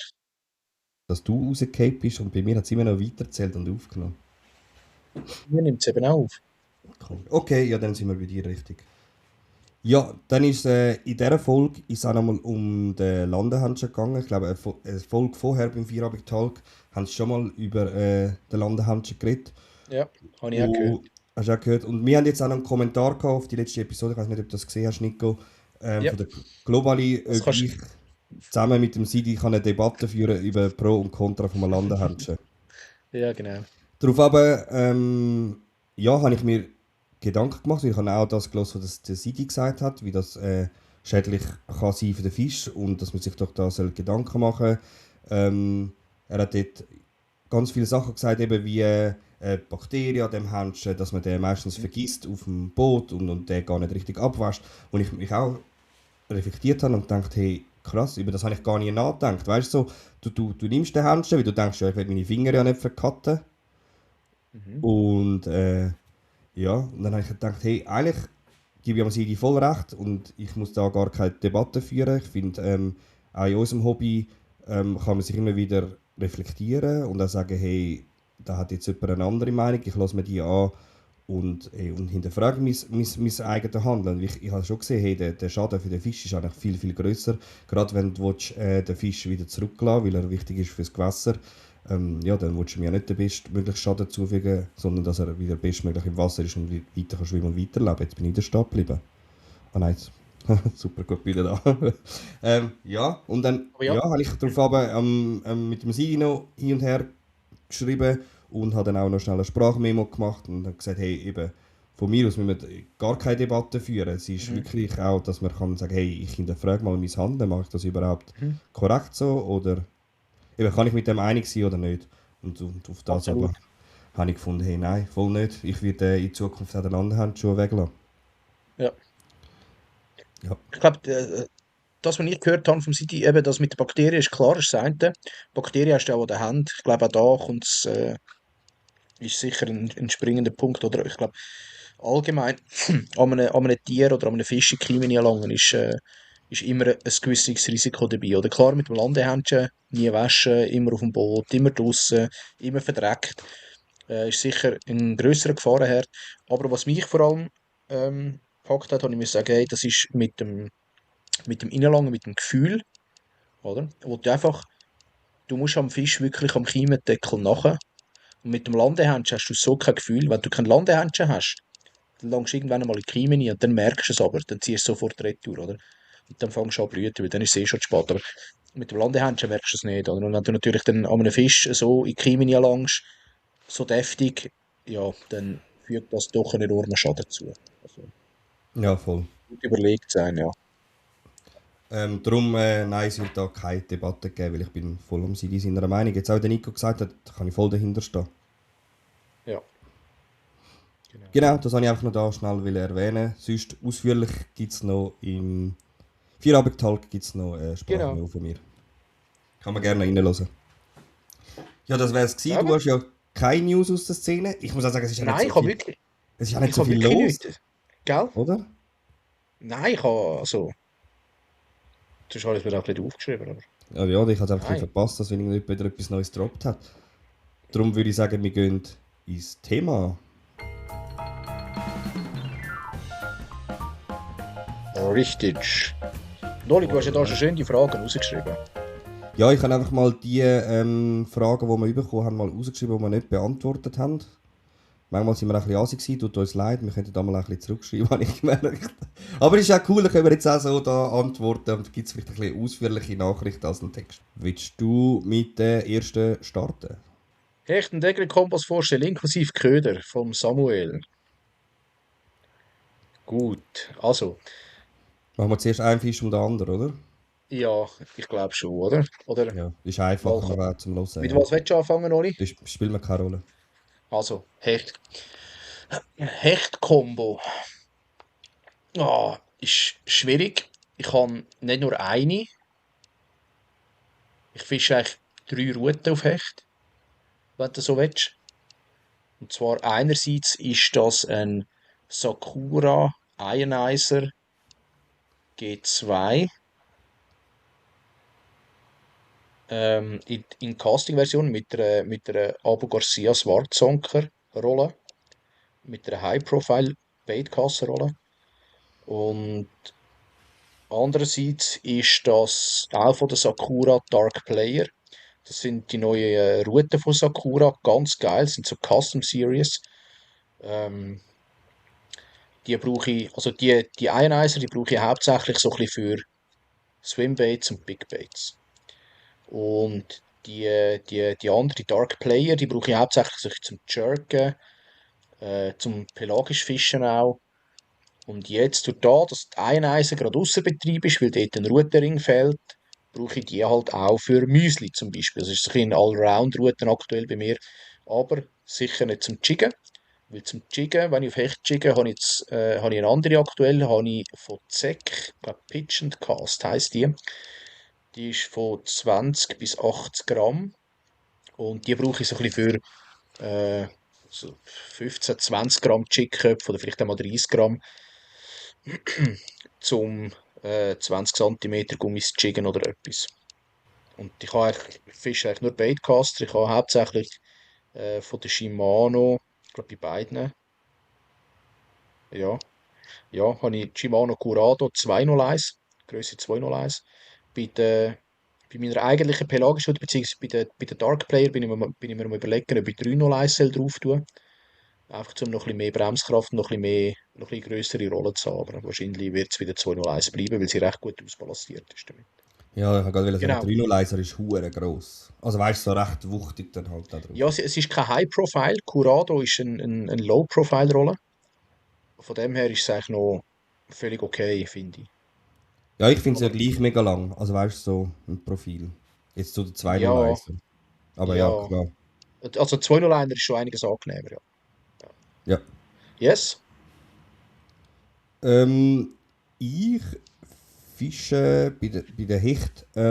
dass du rausgefallen bist und bei mir hat es immer noch weiterzählt und aufgenommen. Mir nimmt es eben auf. Okay, ja, dann sind wir bei dir richtig. Ja, dann ist in dieser Folge ist auch nochmal um den Landehandschuh gegangen. Ich glaube, eine Folge vorher beim Feierabend-Talk haben sie schon mal über den Landehandschuh geredet. Ja, habe ich auch gehört. Hast du auch gehört? Und wir haben jetzt auch noch einen Kommentar gehabt auf die letzte Episode. Ich weiß nicht, ob du das gesehen hast, Nico. Ja. Von der Globally, Das kannst- ich zusammen mit dem Sidi kann eine Debatte führen über Pro und Contra vom Landehandschuh. Ja, genau. Darauf aber, ja, habe ich mir Gedanken gemacht, weil ich habe auch das gelesen, was der Sidi gesagt hat, wie das schädlich kann sein für den Fisch und dass man sich doch da soll Gedanken machen soll. Er hat dort ganz viele Sachen gesagt, eben wie Bakterien an dem Handschuh, dass man den meistens vergisst auf dem Boot und den gar nicht richtig abwäscht. Und ich mich auch reflektiert habe und gedacht, hey, krass, über das habe ich gar nicht nachgedacht. Weißt du, so, du nimmst den Handschuh, weil du denkst, ja, ich will meine Finger ja nicht verkatten. Mhm. Und ja, und dann habe ich gedacht, hey, eigentlich gebe ich am Sidi voll recht und ich muss da gar keine Debatte führen. Ich finde, auch in unserem Hobby kann man sich immer wieder reflektieren und auch sagen, hey, da hat jetzt jemand eine andere Meinung, ich lasse mir die an und hinterfrage mein eigenes Handeln. Ich habe schon gesehen, hey, der Schaden für den Fisch ist eigentlich viel, viel grösser. Gerade wenn du willst, den Fisch wieder zurücklassen willst, weil er wichtig ist fürs Gewässer, ja, dann willst du mir ja nicht den bestmöglichen Schaden zufügen, sondern dass er wieder bestmöglich im Wasser ist und weiter kann schwimmen und weiterleben. Jetzt bin ich in der Stadt geblieben. Ah nein, super gut Bilder da. Ja, und dann Aber ja, ja, habe ich darauf aber, mit dem Sigi noch hin und her geschrieben und habe dann auch noch schnell eine Sprachmemo gemacht und habe gesagt, hey, eben, von mir aus müssen wir gar keine Debatte führen. Es ist mhm. wirklich auch, dass man kann sagen, hey, ich hinterfrage mal mein Handeln, mache ich das überhaupt Mhm. korrekt so oder eben, kann ich mit dem einig sein oder nicht? Und auf das aber Absolut. habe ich gefunden, hey, nein, voll nicht. Ich werde in Zukunft auch den Landehandschuhe weglassen. Ja. Ja. Ich glaube, das, was ich gehört habe vom City, eben das mit den Bakterien ist klar, ist das eine. Bakterien hast du auch an der Hand. Ich glaube, auch da kommt's, ist sicher ein springender Punkt. Oder ich glaube, allgemein an einem Tier oder an einem Fisch in die Kiemen gelangen ist immer ein gewisses Risiko dabei. Oder klar, mit dem Landehändchen, nie waschen, immer auf dem Boot, immer draußen, immer verdreckt. Ist sicher ein grösserer Gefahrenherd. Aber was mich vor allem gepackt hat, habe ich mir sagen, hey, das ist mit dem Reinlangen, mit dem Gefühl, oder? Wo du einfach, du musst am Fisch wirklich am Kiemendeckel nachher. Und mit dem Landehändchen hast du so kein Gefühl. Wenn du kein Landehändchen hast, dann langst du irgendwann einmal in die Kiemen rein und dann merkst du es aber, dann ziehst du sofort retour, oder? Und dann fängst du an zu blüten, weil dann ist es eh schon zu spät. Aber mit dem Landehändchen merkst du es nicht, oder? Und wenn du natürlich dann an einem Fisch so in die Kiemen langst, so deftig, ja, dann fügt das doch einen enormen Schaden zu. Also, Ja, voll. gut überlegt sein, ja. Darum, nein, es wird da keine Debatte geben, weil ich bin voll um sie seiner Meinung. Jetzt auch der Nico gesagt hat, da kann ich voll dahinter stehen. Ja, genau. Genau, das wollte ich einfach noch da schnell erwähnen. Sonst ausführlich gibt es noch im Feierabend-Talk gibt's noch eine Genau. Sprachmail von mir. Kann man gerne reinhören. Ja, das wäre es gewesen. Du Sagen? hast ja keine News aus der Szene. Ich muss auch sagen, es ist ja nicht Nein, so viel, es ist ja nicht ich so habe viel wirklich los, nichts. Gell? oder? Nein, ich habe, also, sonst habe ich es mir auch nicht aufgeschrieben, aber Ja, ja, ich habe es einfach ein bisschen nein. verpasst, dass irgendjemand wieder etwas Neues gedroppt hat. Darum würde ich sagen, wir gehen ins Thema. Richtig. Noli, du hast ja da schon schön die Fragen rausgeschrieben. Ja, ich habe einfach mal die Fragen, die wir bekommen haben, mal rausgeschrieben, die wir nicht beantwortet haben. Manchmal sind wir ein bisschen asig gewesen, tut uns leid, wir könnten da mal ein bisschen zurückschreiben, habe ich gemerkt. Aber es ist auch cool, da können wir jetzt auch so da antworten und gibt es vielleicht ein bisschen ausführliche Nachrichten als einen Text. Willst du mit der ersten starten? Hechten Deckel Kompass vorstellen, inklusive Köder vom Samuel. Gut, also, Machen wir zuerst einen Fisch und den anderen, oder? ja, ich glaube schon, oder? Oder Ja, ist mal, einfacher auch zum Hören, mit ja. was willst du anfangen, Oli? Das spielt mir keine Rolle. Also, Hecht-Kombo. Ah, ist schwierig. Ich habe nicht nur eine, ich fische eigentlich 3 Routen auf Hecht, wenn du so willst. Und zwar einerseits ist das ein Sakura Ionizer G2 in Casting-Version mit einer Abu Garcia Schwarzanker Rolle, mit einer High-Profile Baitcaster-Rolle. Und andererseits ist das auch von der Sakura Dark Player. Das sind die neuen Routen von Sakura, ganz geil, sind so Custom Series. Ähm, Die brauche ich, also die Ionizer, die brauche ich hauptsächlich so ein bisschen für Swimbaits und Bigbaits. Und die andere, die Dark Player, die brauche ich hauptsächlich so zum Jerken, zum pelagisch Fischen auch. Und jetzt durch da, dass die Ionizer gerade Aussenbetrieb ist, weil dort ein Routenring fehlt, brauche ich die halt auch für Müsli zum Beispiel. Das ist so ein Allround-Routen aktuell bei mir. Aber sicher nicht zum Jiggen. Weil zum Jiggen, wenn ich auf Hecht jigge, habe ich eine andere aktuell, habe ich von ZEC, ich glaube Pitch and Cast heisst die. Die ist von 20 bis 80 Gramm und die brauche ich so ein bisschen für so 15, 20 Gramm Chicken oder vielleicht einmal 30 Gramm. zum 20 Zentimeter Gummis zu jiggen oder etwas. Und ich fische eigentlich nur Baitcaster. Ich habe hauptsächlich von der Shimano, ich glaube bei beiden, ja, ja, habe ich Shimano Curado 201, Größe 201. Bei der, bei meiner eigentlichen pelagischen, beziehungsweise bei der Dark Player bin ich mir am überlegen, ob ich 301 soll drauf tun. Einfach um noch ein bisschen mehr Bremskraft und noch ein bisschen grössere Rollen zu haben. Aber wahrscheinlich wird es wieder 201 bleiben, weil sie recht gut ausbalanciert ist damit. Ja, ich wollte gerade sagen, Genau. der Rhino-Laser ist hure gross. Also weißt du, so recht wuchtig dann halt da drauf. Ja, es ist kein High-Profile. Curado ist ein Low-Profile-Rolle. Von dem her ist es eigentlich noch völlig okay, finde ich. Ja, ich finde es ja Aber gleich mega lang. Also weißt du, so ein Profil. Jetzt zu der ja, 201. Aber ja, ja. klar. Also 201er ist schon einiges angenehmer, ja. Ja. Yes? Ähm, ich fische bei der Hecht. Das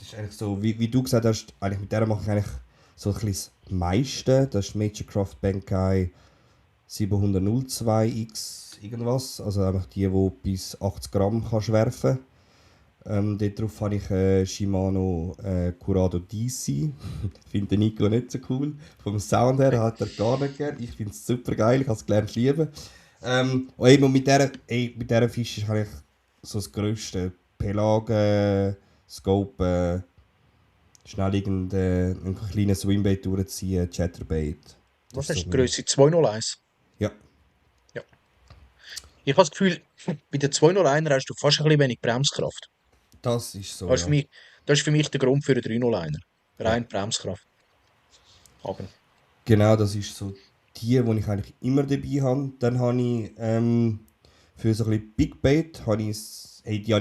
ist eigentlich so, wie du gesagt hast, eigentlich mit der mache ich eigentlich so ein bisschen das meiste. Das ist Magicraft Bankai 702X irgendwas. Also einfach die bis 80 Gramm kannst werfen. Darauf habe ich Shimano Curado DC. Finde den Nico nicht so cool. Vom Sound her hat er gar nicht gern. Ich finde es super geil, ich habe es gelernt zu lieben. Und eben mit dieser Fische habe ich so das grösste Pelage, Scope, schnell einen kleinen Swimbait durchziehen, Chatterbait. Das Was ist so hast du? mein... Größe 201? Ja, Ja. Ich habe das Gefühl, bei der 201er hast du fast ein bisschen wenig Bremskraft. das ist so, Das ist für ja. mich, das ist für mich der Grund für einen 301er. Ja. Rein Bremskraft. Aber, Genau, das ist so die ich eigentlich immer dabei habe. Dann habe ich für so ein bisschen Big Bait, die habe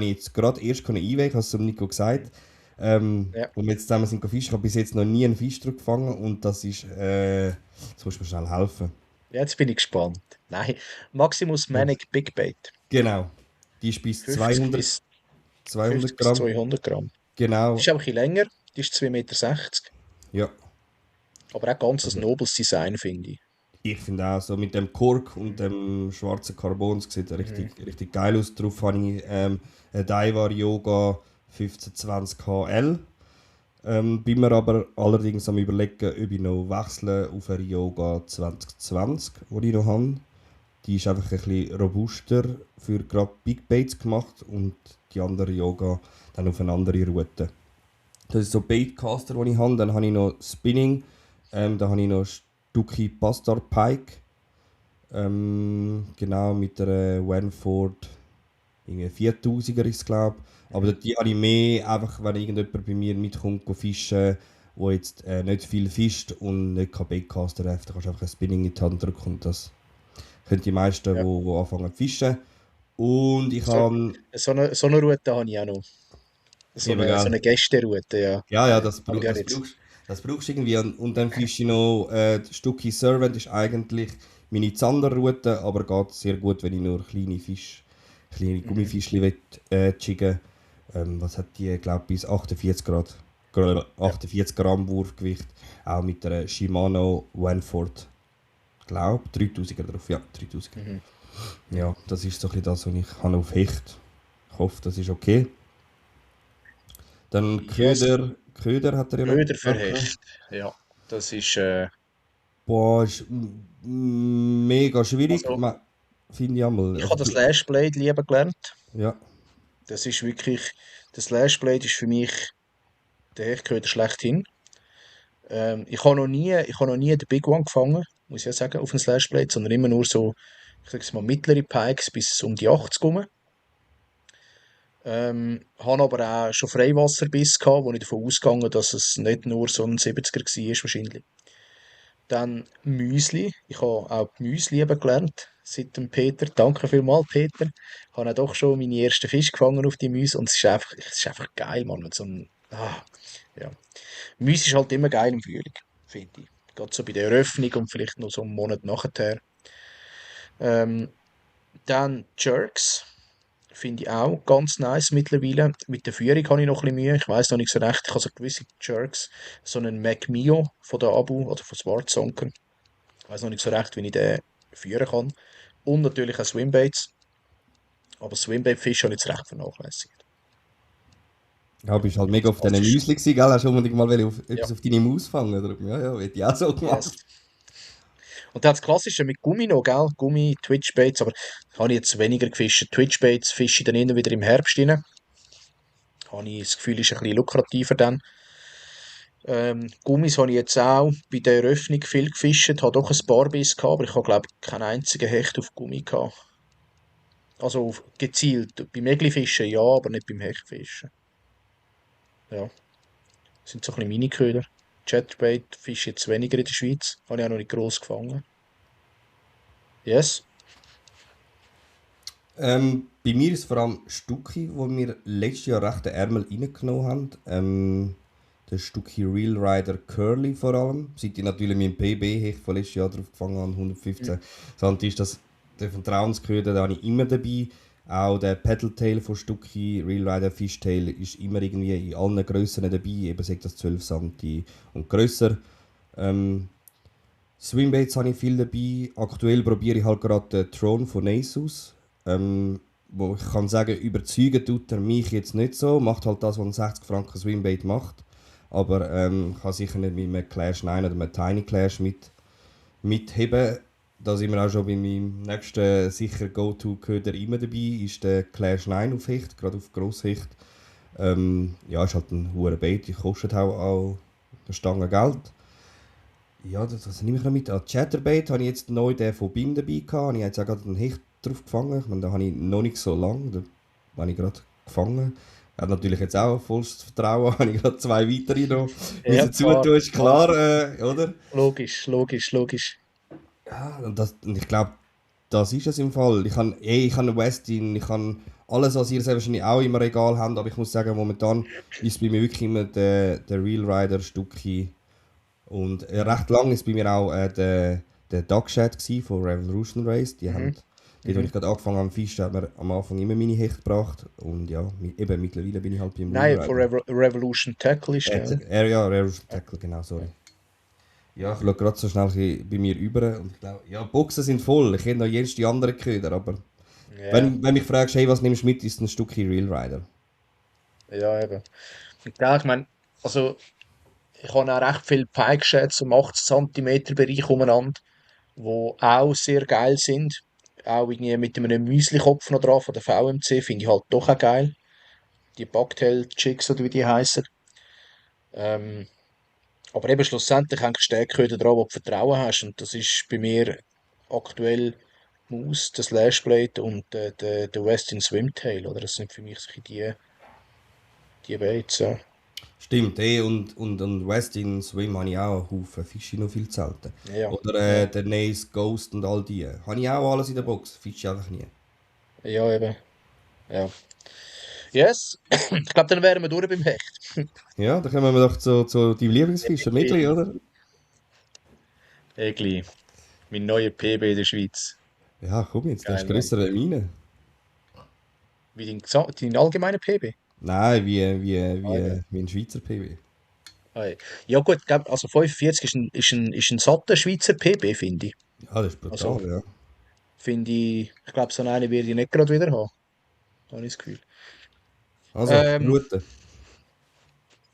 ich jetzt gerade erst einweichen, ich habe es dem Nico gesagt. ja. Und wir jetzt zusammen sind fischen. Ich habe bis jetzt noch nie einen Fisch drauf gefangen und das ist, jetzt musst du mir schnell helfen. Jetzt bin ich gespannt. Nein, Maximus Manic Big Bait. Genau, die ist bis 50 200, bis, 200 50 bis Gramm. 200 Gramm. Die Genau, ist auch ein bisschen länger. Die ist 2,60 Meter. ja. Aber auch ganz ein Also, nobles Design, finde ich. ich finde auch so mit dem Kork und dem schwarzen Carbon, das sieht Mhm. richtig geil aus. Drauf habe ich eine Daiwa Yoga 1520 HL. Bin mir aber allerdings am überlegen, ob ich noch wechsle auf eine Yoga 2020, die ich noch habe. Die ist einfach ein bisschen robuster für gerade Big Baits gemacht und die andere Yoga dann auf eine andere Route. Das ist so Baitcaster, den ich habe. Dann habe ich noch Spinning. Da habe ich noch Stucky Bastard Pike. Genau, mit der Wanford 4000er ist es, glaube ich. Aber Mhm. die habe ich mehr, einfach wenn irgendjemand bei mir mitkommt, go fischen, wo jetzt nicht viel fischt und nicht kein Baitcaster hat, dann kannst du einfach ein Spinning in die Hand drücken und das können die meisten, Ja. wo anfangen zu fischen. Und ich So, habe so eine Route habe ich auch noch. eben, So gell, eine Gästeroute, ja. ja, ja, Aber die habe ich jetzt. das brauchst du irgendwie. Und dann fische ich noch Stucky Servant ist eigentlich meine Zanderroute, aber geht sehr gut, wenn ich nur kleine Mhm. Gummifischchen will, jiggen. Was hat die, glaube ich, bis 48 Grad, Ja. 48 Gramm Wurfgewicht. Auch mit der Shimano Wanford, glaube 3000er drauf, ja, 3000er. Mhm. Ja, das ist so ein bisschen das, was ich habe auf Hecht. Ich hoffe, das ist okay. Dann Yes. Köder hat er ja noch Köder für gesprochen. Hecht. Ja. Das ist, Boah, ist mega schwierig, also, finde ich einmal. ich Also, habe das Lashblade lieben gelernt. ja, Das ist wirklich, das Lashblade ist für mich der Hechtköder schlechthin. Ich habe noch nie den Big One gefangen, muss ich ja sagen, auf dem Slashblade, sondern immer nur so, ich sage es mal, mittlere Pikes bis um die 80 rum. Habe aber auch schon Freiwasserbiss gehabt, wo ich davon ausgegangen, dass es nicht nur so ein 70er war, wahrscheinlich. Dann Müsli. Ich habe auch die Müsli eben gelernt, seit dem Peter. Danke vielmals, Peter. Ich habe auch doch schon meine ersten Fisch gefangen auf die Müsli und es ist einfach geil, Mann. Mit so einem, ja. Müsli ist halt immer geil im Frühling, finde ich. Gerade so bei der Eröffnung und vielleicht noch so einen Monat nachher. Ähm, Dann Jerks. Finde ich auch ganz nice mittlerweile. Mit der Führung habe ich noch ein bisschen Mühe. Ich weiß noch nicht so recht. Ich habe so gewisse Jerks. So einen Mac von der Abu oder von Schwarzonken. Ich weiß noch nicht so recht, wie ich den führen kann. Und natürlich auch Swimbaits. Aber Swimbait-Fische habe ich jetzt recht vernachlässigt. Ja, bist halt mega auf Das diesen ist, Müsli gewesen, gell? Hast du unbedingt mal ja, etwas auf deine Maus fangen? Oder? Ja, ja, hätte ich auch so yes. gemacht. Und dann das Klassische mit Gummi noch, gell? Gummi, Twitchbaits, aber habe ich jetzt weniger gefischt. Twitchbaits fische ich dann eher wieder im Herbst rein. Habe ich das Gefühl, ist ein bisschen lukrativer dann. Gummis habe ich jetzt auch bei der Eröffnung viel gefischt, habe doch ein paar Biss gehabt, aber ich habe glaube ich keinen einzigen Hecht auf Gummi gehabt. Also gezielt. Beim Eglifischen ja, aber nicht beim Hechtfischen. Ja, das sind so ein bisschen Mini-Köder. Chatterbait fische ich jetzt weniger in der Schweiz. Habe ich auch noch nicht gross gefangen. Yes. Bei mir ist es vor allem Stucki, wo wir letztes Jahr recht den Ärmel reingenommen haben. Der Stucki Real Rider Curly vor allem. Seit ich natürlich meinen PB-Hecht von letztes Jahr drauf gefangen habe, 115 cm, ist das der Vertrauensköder, den habe ich immer dabei. Auch der Paddletail von Stucki, Real Rider Fishtail, ist immer irgendwie in allen Grössen dabei, eben sagt das 12 cm und grösser. Ähm, Swimbaits habe ich viel dabei. Aktuell probiere ich halt gerade den Throne von Asus. Wo ich kann sagen, überzeugen tut er mich jetzt nicht so. Macht halt das, was ein 60 Franken Swimbait macht. Aber kann sicher nicht mit einem Clash 9 oder einem Tiny Clash mitheben. Da sind wir auch schon bei meinem nächsten sicher Go-To-Köder immer dabei. Ist der Clash 9 auf Hecht, gerade auf Grosshecht. Ja, ist halt ein hoher Bait, die kostet auch eine Stange Geld. Ja, das nehme ich noch mit. An Chatterbait habe ich jetzt neu den von BIM dabei gehabt. Ich habe jetzt auch gerade einen Hecht drauf gefangen. Ich meine, da habe ich noch nicht so lange. Da habe ich gerade gefangen. Er hat natürlich jetzt auch vollstes Vertrauen. Habe ich gerade zwei weitere noch Ja, müssen klar, zutun, ist klar. klar, oder? Logisch, logisch, logisch. Ja, und ich glaube, das ist es im Fall. Ich habe einen Westin, ich habe alles, was ihr sehr wahrscheinlich auch im Regal habt, aber ich muss sagen, momentan ist bei mir wirklich immer der Real Rider Stucki. Und recht lang ist bei mir auch der Duckshad von Revolution Race. Mhm, Dort, als mhm. ich gerade angefangen habe zu fischen, hat mir am Anfang immer meine Hecht gebracht. Und ja, eben mittlerweile bin ich halt beim Real Nein, von Rider. Revolution Tackle ist der. Ja, Revolution Ja. Tackle, genau, sorry. Ja, ich schaue gerade so schnell ein bisschen bei mir über und ich glaube, ja, Boxen sind voll. Ich kenne noch jedes die anderen Köder, aber Ja, wenn mich fragst, hey, was nimmst du mit, ist ein Stückchen Real Rider. ja, eben. Und gell, ich meine, also ich habe auch recht viele Pike-Sheds um 80 Zentimeter Bereich umeinander, die auch sehr geil sind. Auch irgendwie mit einem Müsli-Kopf noch dran von der VMC, finde ich halt doch auch geil. Die Bucktail-Chicks oder wie die heißen. Ähm, aber eben schlussendlich hängst du den Köder dran, wo du Vertrauen hast. Und das ist bei mir aktuell Moose, das Lashblade und der Westin Swimtail. Oder? Das sind für mich so die Baits. Ja. Stimmt, und West in Swim habe ich auch einen Haufen Fische noch viel zu selten. Ja, Oder ja, der Nace Ghost und all die. Habe ich auch alles in der Box, Fische einfach nie. ja, eben. Ja. Yes, ich glaube, dann wären wir durch beim Hecht. Ja, da kommen wir doch zu deinem Lieblingsfischer, Megli, Egli, oder? Egli, mein neuer PB in der Schweiz. Ja, komm jetzt, der ist Geil, Mann. grösser als meine. Wie dein allgemeiner PB? Nein, Ah, ja. wie ein Schweizer PW. Ah, ja gut, also 45 ist ein satter Schweizer PB, finde ich. Ja, das ist Also brutal, ja. finde ich glaube, so einen werde ich nicht gerade wieder haben, habe ich das Gefühl. Also, Ähm, Route.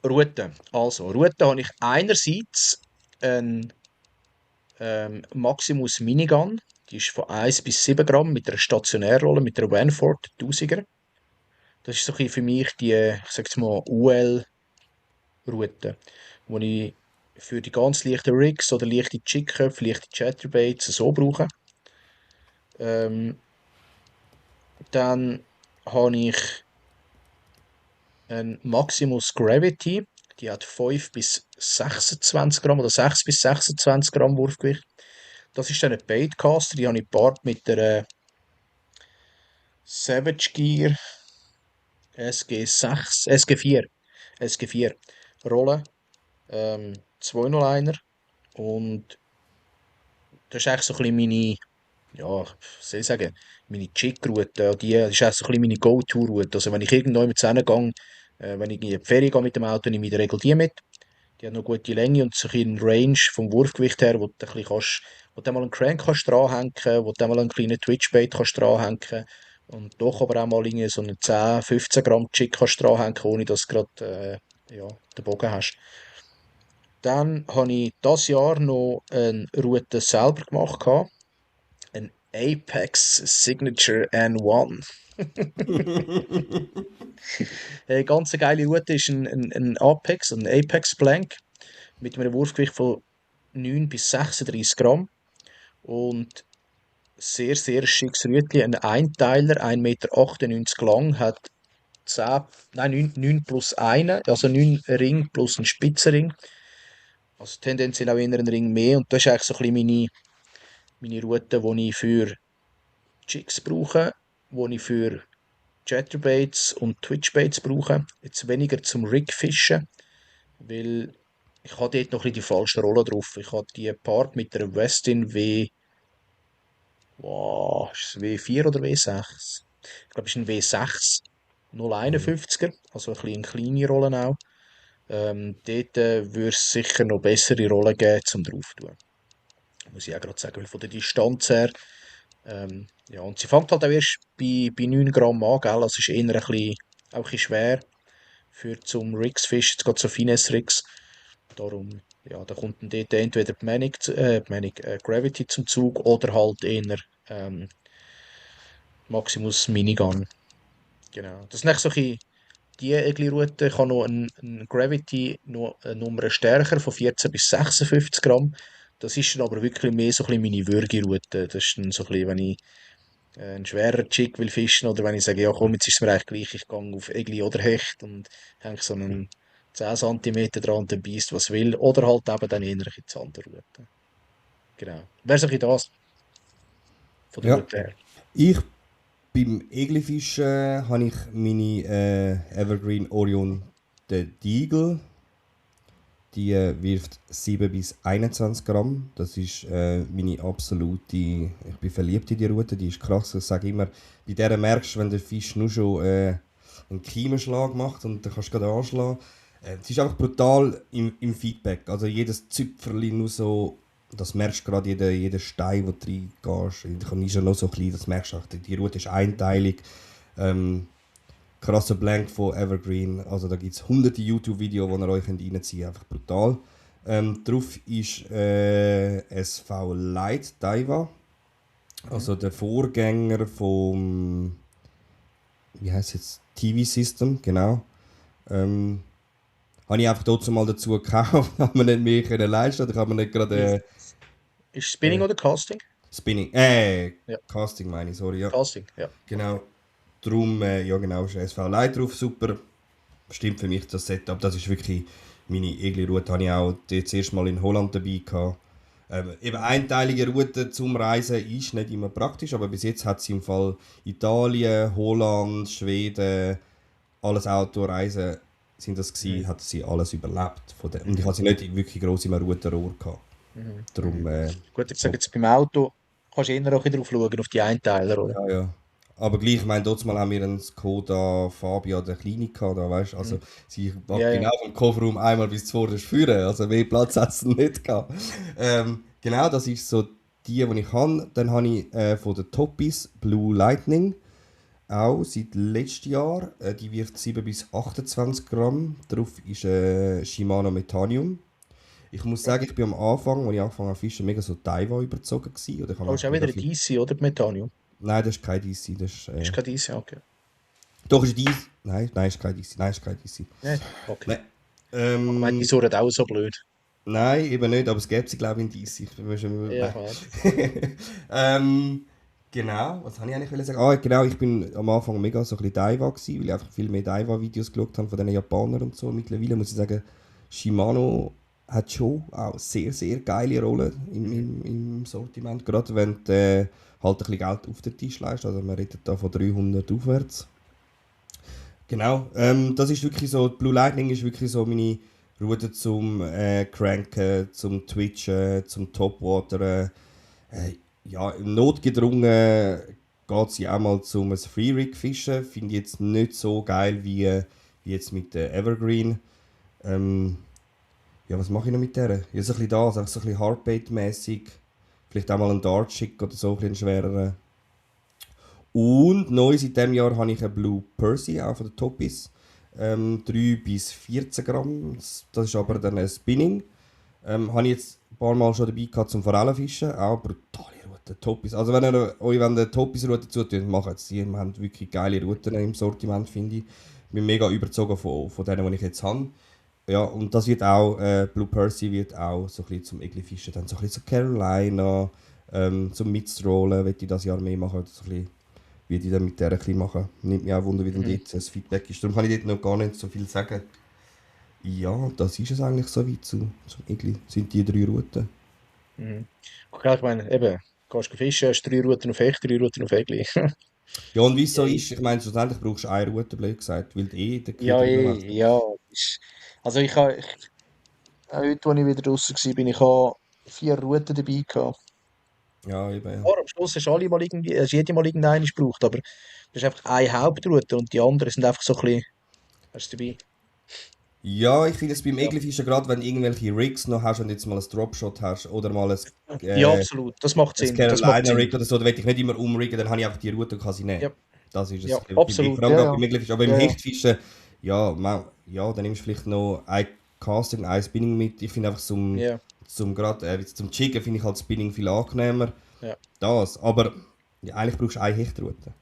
Route. Also, Route habe ich einerseits ein Maximus Minigun. Die ist von 1 bis 7 Gramm mit einer Stationärrolle, mit einer Vanford 1000er. Das ist so ein bisschen für mich die, ich sag's mal, UL-Route, wo ich für die ganz leichten Rigs oder leichte Chickköpfe, leichte Chatterbaits so brauche. Ähm, dann habe ich ein Maximus Gravity. Die hat 5 bis 26 Gramm oder 6 bis 26 Gramm Wurfgewicht. Das ist dann ein Baitcaster, die habe ich gepaart mit der Savage Gear SG6, SG4, SG4 Rolle, 201er. Und das ist eigentlich so ein bisschen meine, ja, was soll ich sagen, meine Chick-Route. Das ist auch so ein bisschen meine Go-To-Route. Also wenn ich irgendwo mit gehe, wenn ich in die Ferien gehe mit dem Auto, nehme ich in der Regel die mit. Die hat noch gute Länge und so ein bisschen Range vom Wurfgewicht her, wo du ein bisschen kannst, wo du mal einen Crank kannst dranhängen, wo du mal einen kleinen Twitch-Bait kannst dranhängen und doch aber auch mal irgendwie so einen 10, 15 Gramm Jig kannst dranhängen, ohne dass du gerade ja, den Bogen hast. Dann habe ich dieses Jahr noch eine Route selber gemacht, ein Apex Signature N1. Eine ganz geile Route ist ein Apex, ein Apex Blank mit einem Wurfgewicht von 9 bis 36 Gramm und sehr, sehr schickes Rütli. Ein Einteiler, 1,98 Meter lang, hat 10, nein, 9 plus 1, also 9 Ring plus ein Spitzenring. Also tendenziell auch eher ein Ring mehr. Und das ist eigentlich so ein bisschen meine Route, die ich für Jigs brauche, die ich für Chatterbaits und Twitchbaits brauche. Jetzt weniger zum Rigfischen, weil ich habe dort noch ein bisschen die falsche Rolle drauf. Ich habe die gepaart mit der Westin wow, ist es W4 oder W6? Ich glaube, es ist ein W6 Mhm. 051er, also ein bisschen eine kleine Rolle auch. Dort würde es sicher noch bessere Rollen geben zum drauf tun. Muss ich auch gerade sagen, weil von der Distanz her. Ja, und sie fängt halt auch erst bei 9 Gramm an, gell? Also ist eher auch ein bisschen schwer für zum Rigs fischen, jetzt gerade so Finesse-Rigs. Darum, ja, da kommt dann dort entweder die Gravity zum Zug oder halt eher Maximus Minigun. Genau. Das ist nicht so ein bisschen die Egli-Route. Ich habe noch ein Gravity noch eine Nummer stärker von 14 bis 56 Gramm. Das ist dann aber wirklich mehr so ein bisschen meine Würgeroute. Das ist dann so ein bisschen, wenn ich einen schwerer Jig will fischen oder wenn ich sage, ja komm, jetzt ist es mir eigentlich gleich, ich gehe auf Egli oder Hecht und hänge so einen 10 Zentimeter dran und dann beißt was will. Oder halt eben dann eher die Zanderroute. Genau. Wäre so ein bisschen das von der Ja, Route her. ich beim Eglifischen habe ich meine Evergreen Orion der Deagle. Die wirft 7 bis 21 Gramm. Das ist meine absolute. Ich bin verliebt in die Route, die ist krass. Ich sage immer, bei der merkst du, wenn der Fisch nur schon einen Kiemenschlag macht und dann kannst du gerade anschlagen. Es ist einfach brutal im Feedback. Also jedes Züpferli nur so. Das merkst du gerade, jeder Stein, wo du reingehst. Die ist ja noch so klein, das merkst du auch. Die Route ist einteilig. Ähm, Krasser Blank von Evergreen. Also da gibt es hunderte YouTube-Videos, die ihr euch reinziehen könnt. Einfach brutal. Drauf ist SV Light Daiwa. Mhm. Also der Vorgänger vom, wie heißt jetzt, TV-System, genau. Ähm, Habe ich einfach dazu mal dazu gekauft, habe mir nicht mehr können leisten oder habe mir nicht gerade Ist, ist Spinning äh, oder Casting? Spinning, Ja, Casting meine ich, sorry, ja. Casting, ja. Genau. Drum, ja genau, ist SV Light drauf, super. Stimmt für mich das Setup. Das ist wirklich meine Egli-Route. Habe ich auch das erste Mal in Holland dabei gehabt. Eben einteilige Route zum Reisen ist nicht immer praktisch, aber bis jetzt hat sie im Fall Italien, Holland, Schweden, alles Autoreisen sind das Mhm. gewesen, hat sie alles überlebt. Und ich Mhm. hatte sie nicht wirklich gross im Routenrohr gehabt. Mhm. Darum, Mhm. Gut, ich sage top. jetzt beim Auto kannst du eher auch ein bisschen drauf schauen, auf die Einteiler, oder? Ja, ja. Aber gleich, ich meine, dort mal haben wir einen Skoda Fabia, der Kleine gehabt, da, weißt? Also Mhm. sie Ja, packt ihn ja. auch im Kofferraum einmal bis zuvorderst führen, also mehr Platz hat es nicht gehabt. Genau, das ist so die ich habe. Dann habe ich von den Toppies Blue Lightning, auch seit letztem Jahr. Die wirft 7 bis 28 Gramm. Darauf ist Shimano Metanium. Ich muss sagen, ich bin am Anfang, als ich angefangen habe zu fischen, mega so Taiwan überzogen gewesen. Oder ich habe Aber ist einfach auch mega wieder ein viel... DC, oder? Die Metanium. Nein, das ist kein DC, das ist... Ist kein DC, okay. Doch, ist dies. Nein, nein, ist kein DC. Nein, ist kein DC. Ja, okay. Nein. Ich habe gemeint, die Ähm, surren auch so blöd. nein, eben nicht, aber es gäbe sie, glaube ich, in DC. Ich bin schon, Ja, ich nein. weiß. ähm, genau, was habe ich eigentlich sagen? Ah, genau, ich bin am Anfang mega so ein bisschen Daiwa gewesen, weil ich einfach viel mehr Daiwa-Videos geschaut habe von den Japanern und so. Mittlerweile muss ich sagen, Shimano hat schon auch sehr, sehr geile Rollen Mhm. im Sortiment. Gerade wenn du halt ein bisschen Geld auf den Tisch legst. Also man redet da von 300 aufwärts. Genau, das ist wirklich so, Blue Lightning ist wirklich so meine Route zum Cranken, zum Twitchen, zum Topwateren. Ja, notgedrungen geht sie auch mal zum Free Rig fischen. Finde ich jetzt nicht so geil wie jetzt mit der Evergreen. Ähm, ja, was mache ich noch mit der? Ja, so ein bisschen das, einfach so ein bisschen Hardbait-mässig. Vielleicht auch mal einen Dart schicken oder so, ein bisschen schwereren. Und neu seit diesem Jahr habe ich einen Blue Percy, auch von der Topis. 3 bis 14 Gramm. Das ist aber dann ein Spinning. Habe ich jetzt ein paar Mal schon dabei gehabt zum Forellenfischen. Auch brutale Routen, Topis. Also wenn ihr euch eine Topis-Route zutut, macht es die. Wir haben wirklich geile Routen im Sortiment, finde ich. Ich bin mega überzogen von denen, die ich jetzt habe. Ja, und das wird auch, Blue Percy wird auch so ein bisschen zum Egli-Fischen. Dann so ein bisschen so Carolina, zum Mitstrollen, will ich das Jahr mehr machen. So ein bisschen, wie ich dann mit der ein bisschen machen. Nimmt mich auch Wunder, wie dann Mhm. dort das Feedback ist. Darum kann ich dort noch gar nicht so viel sagen. Ja, das ist es eigentlich so weit zum Igli. Sind die 3 Routen. Mhm. Okay, ich meine, eben, gehst du fischen, hast 3 Routen auf Hecht, 3 Routen auf Egli. Ja, und wie es so Yay. ist, ich meine, schlussendlich brauchst du eine Route, blöd gesagt, weil du den Ja, Köder eh, überwechselst. ja. Also heute, als ich wieder draußen war, ich habe 4 Routen dabei gehabt. Ja, eben, ja. Klar, am Schluss hast jede mal irgendeine gebraucht, aber das ist einfach eine Hauptroute und die anderen sind einfach so ein bisschen, hast du dabei? Ja, ich finde es beim Ja. Eglifischen, gerade wenn du irgendwelche Rigs noch hast und jetzt mal ein Dropshot hast oder mal Ja, äh, absolut. Das macht ein Sinn. Das macht Carolina Sinn. Rig oder so, da will ich nicht immer umriggen, dann habe ich einfach die Route und kann sie nehmen. Ja, Das ist es ja, ein bisschen beim absolut. Vor allem Ja, gerade ja. beim Eglifischen. Aber beim Ja, ja. Hechtfischen, ja, ja, dann nimmst du vielleicht noch ein Casting, ein Spinning mit. Ich finde einfach Ja, gerade zum Chicken finde ich halt Spinning viel angenehmer. ja. Das, aber ja, eigentlich brauchst du eine Hechtroute.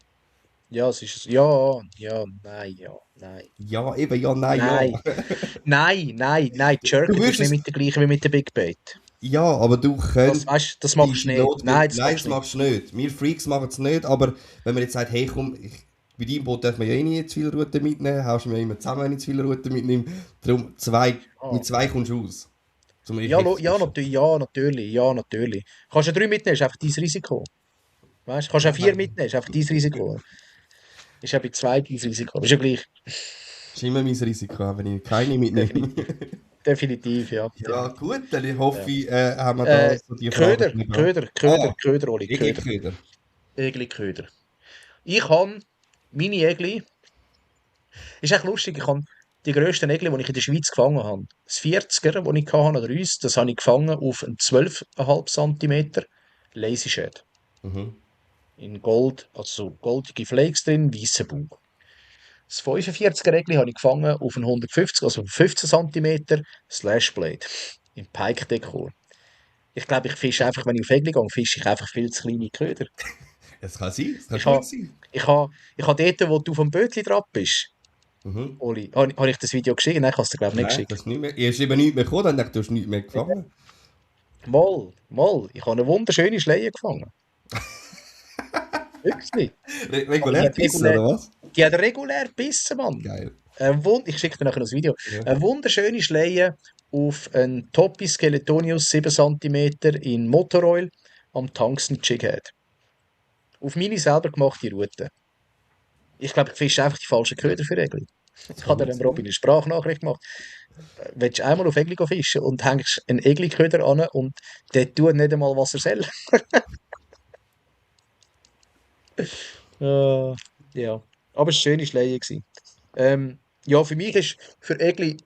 Ja, es ist es. Ja, ja, nein, ja, nein. Ja, eben, ja, nein, ja. Nein, nein, nein, nein. Du Jerken tust würdest du nicht es, mit der gleichen wie mit der Big Bait. ja, aber du Das, könntest weißt, das machst du die nicht. Notfälle. Nein, das Nein, machst das du nicht. machst du nicht. Wir Freaks machen es nicht, aber wenn man jetzt sagt, hey komm, bei deinem Boot darf man ja eh nicht zu viele Routen mitnehmen, haust du mir immer zusammen, wenn ich zu viele Routen mitnehme. Darum, Ah. mit zwei kommst du aus. Zum Ja, Hecht ja, fischen. natürlich, ja, natürlich, ja, natürlich. Kannst du 3 mitnehmen, ist einfach dein Risiko. Weißt du, kannst du auch 4 Nein. mitnehmen, ist einfach dein Risiko. Ist ja bei 2 dein Risiko. Ist ja gleich. Das ist immer mein Risiko, wenn ich keine mitnehme. Definitiv. Definitiv, ja, Ja, definitiv. gut, dann hoffe Ja. ich, haben wir da so die Fragen ein Köder, bisschen Köder, Köder, Ah, Köder, Oli, Köder. Egli-Köder. Egli-Köder. Ich habe meine Egli, ist echt lustig, ich habe die grössten Egli, die ich in der Schweiz gefangen habe. Das 40er, das ich hatte, oder uns, das habe ich gefangen auf einen 12,5 cm Lazy Shad. Mhm. In Gold, also so goldige Flakes drin, weißer Bauch. Das 45er Egli habe ich gefangen auf einen 150, also 15 cm Slashblade. Im Pike-Dekor. Ich glaube, ich fische einfach, wenn ich auf Egli gehe, fische ich einfach viel zu kleine Köder. Es kann sein, es kann Ich gut habe, sein. ich habe dort, wo du vom Bötli drauf bist, Mhm. Oli, habe ich das Video geschickt? Nein, ich habe es dir, glaube ich, nicht Nein, geschickt. das ist nicht mehr. Ihr ist eben nicht mehr gekommen, dann dachte ich, du hast nicht mehr gefangen. Mal, mal, ich habe eine wunderschöne Schleie gefangen. Wirklich. Aber Regulär pissen, oder was? die hat regulär gebissen, Mann. Geil. Ich schicke dir nachher noch ein Video. Ja. Eine wunderschöne Schleie auf einen Topi Skeletonius 7 cm in Motoroil am Tungsten Jig Head. Auf meine selber gemachte Route. Ich glaube, ich fische einfach die falschen Köder für Egli. Das Ich kann habe gut dem Robin sein. eine Sprachnachricht gemacht. Willst du einmal auf Egli fischen und hängst einen Egli-Köder an und der tut nicht einmal, was er soll? Ja. Aber es war eine schöne Schleie gewesen. Ja, für mich ist, Egli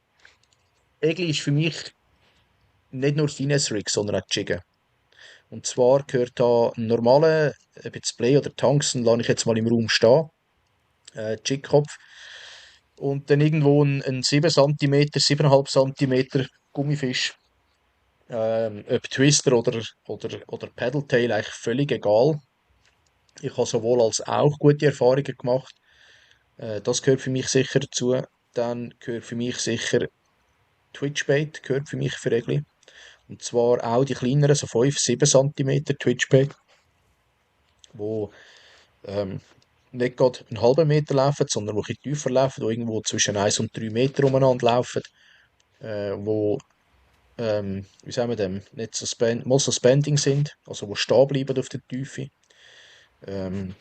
ist für mich nicht nur Finesse Rig, sondern auch Jiggen. Und zwar gehört da ein normaler, ob jetzt Play oder Tungsten, lasse ich jetzt mal im Raum stehen, Jigkopf. Und dann irgendwo ein 7 cm, 7,5 cm Gummifisch. Ob Twister oder Paddletail, eigentlich völlig egal. Ich habe sowohl als auch gute Erfahrungen gemacht. Das gehört für mich sicher dazu. Dann gehört für mich sicher Twitchbait, gehört für mich für Egli. Und zwar auch die kleineren, so 5, 7 cm Twitchbait, wo ähm, nicht gerade einen halben Meter laufen, sondern wo ein bisschen tiefer laufen, wo irgendwo zwischen 1 und 3 Meter umeinander laufen, wo, wie sagen wir dem, nicht mal suspending sind, also wo stehen bleiben auf der Tiefe. Ähm,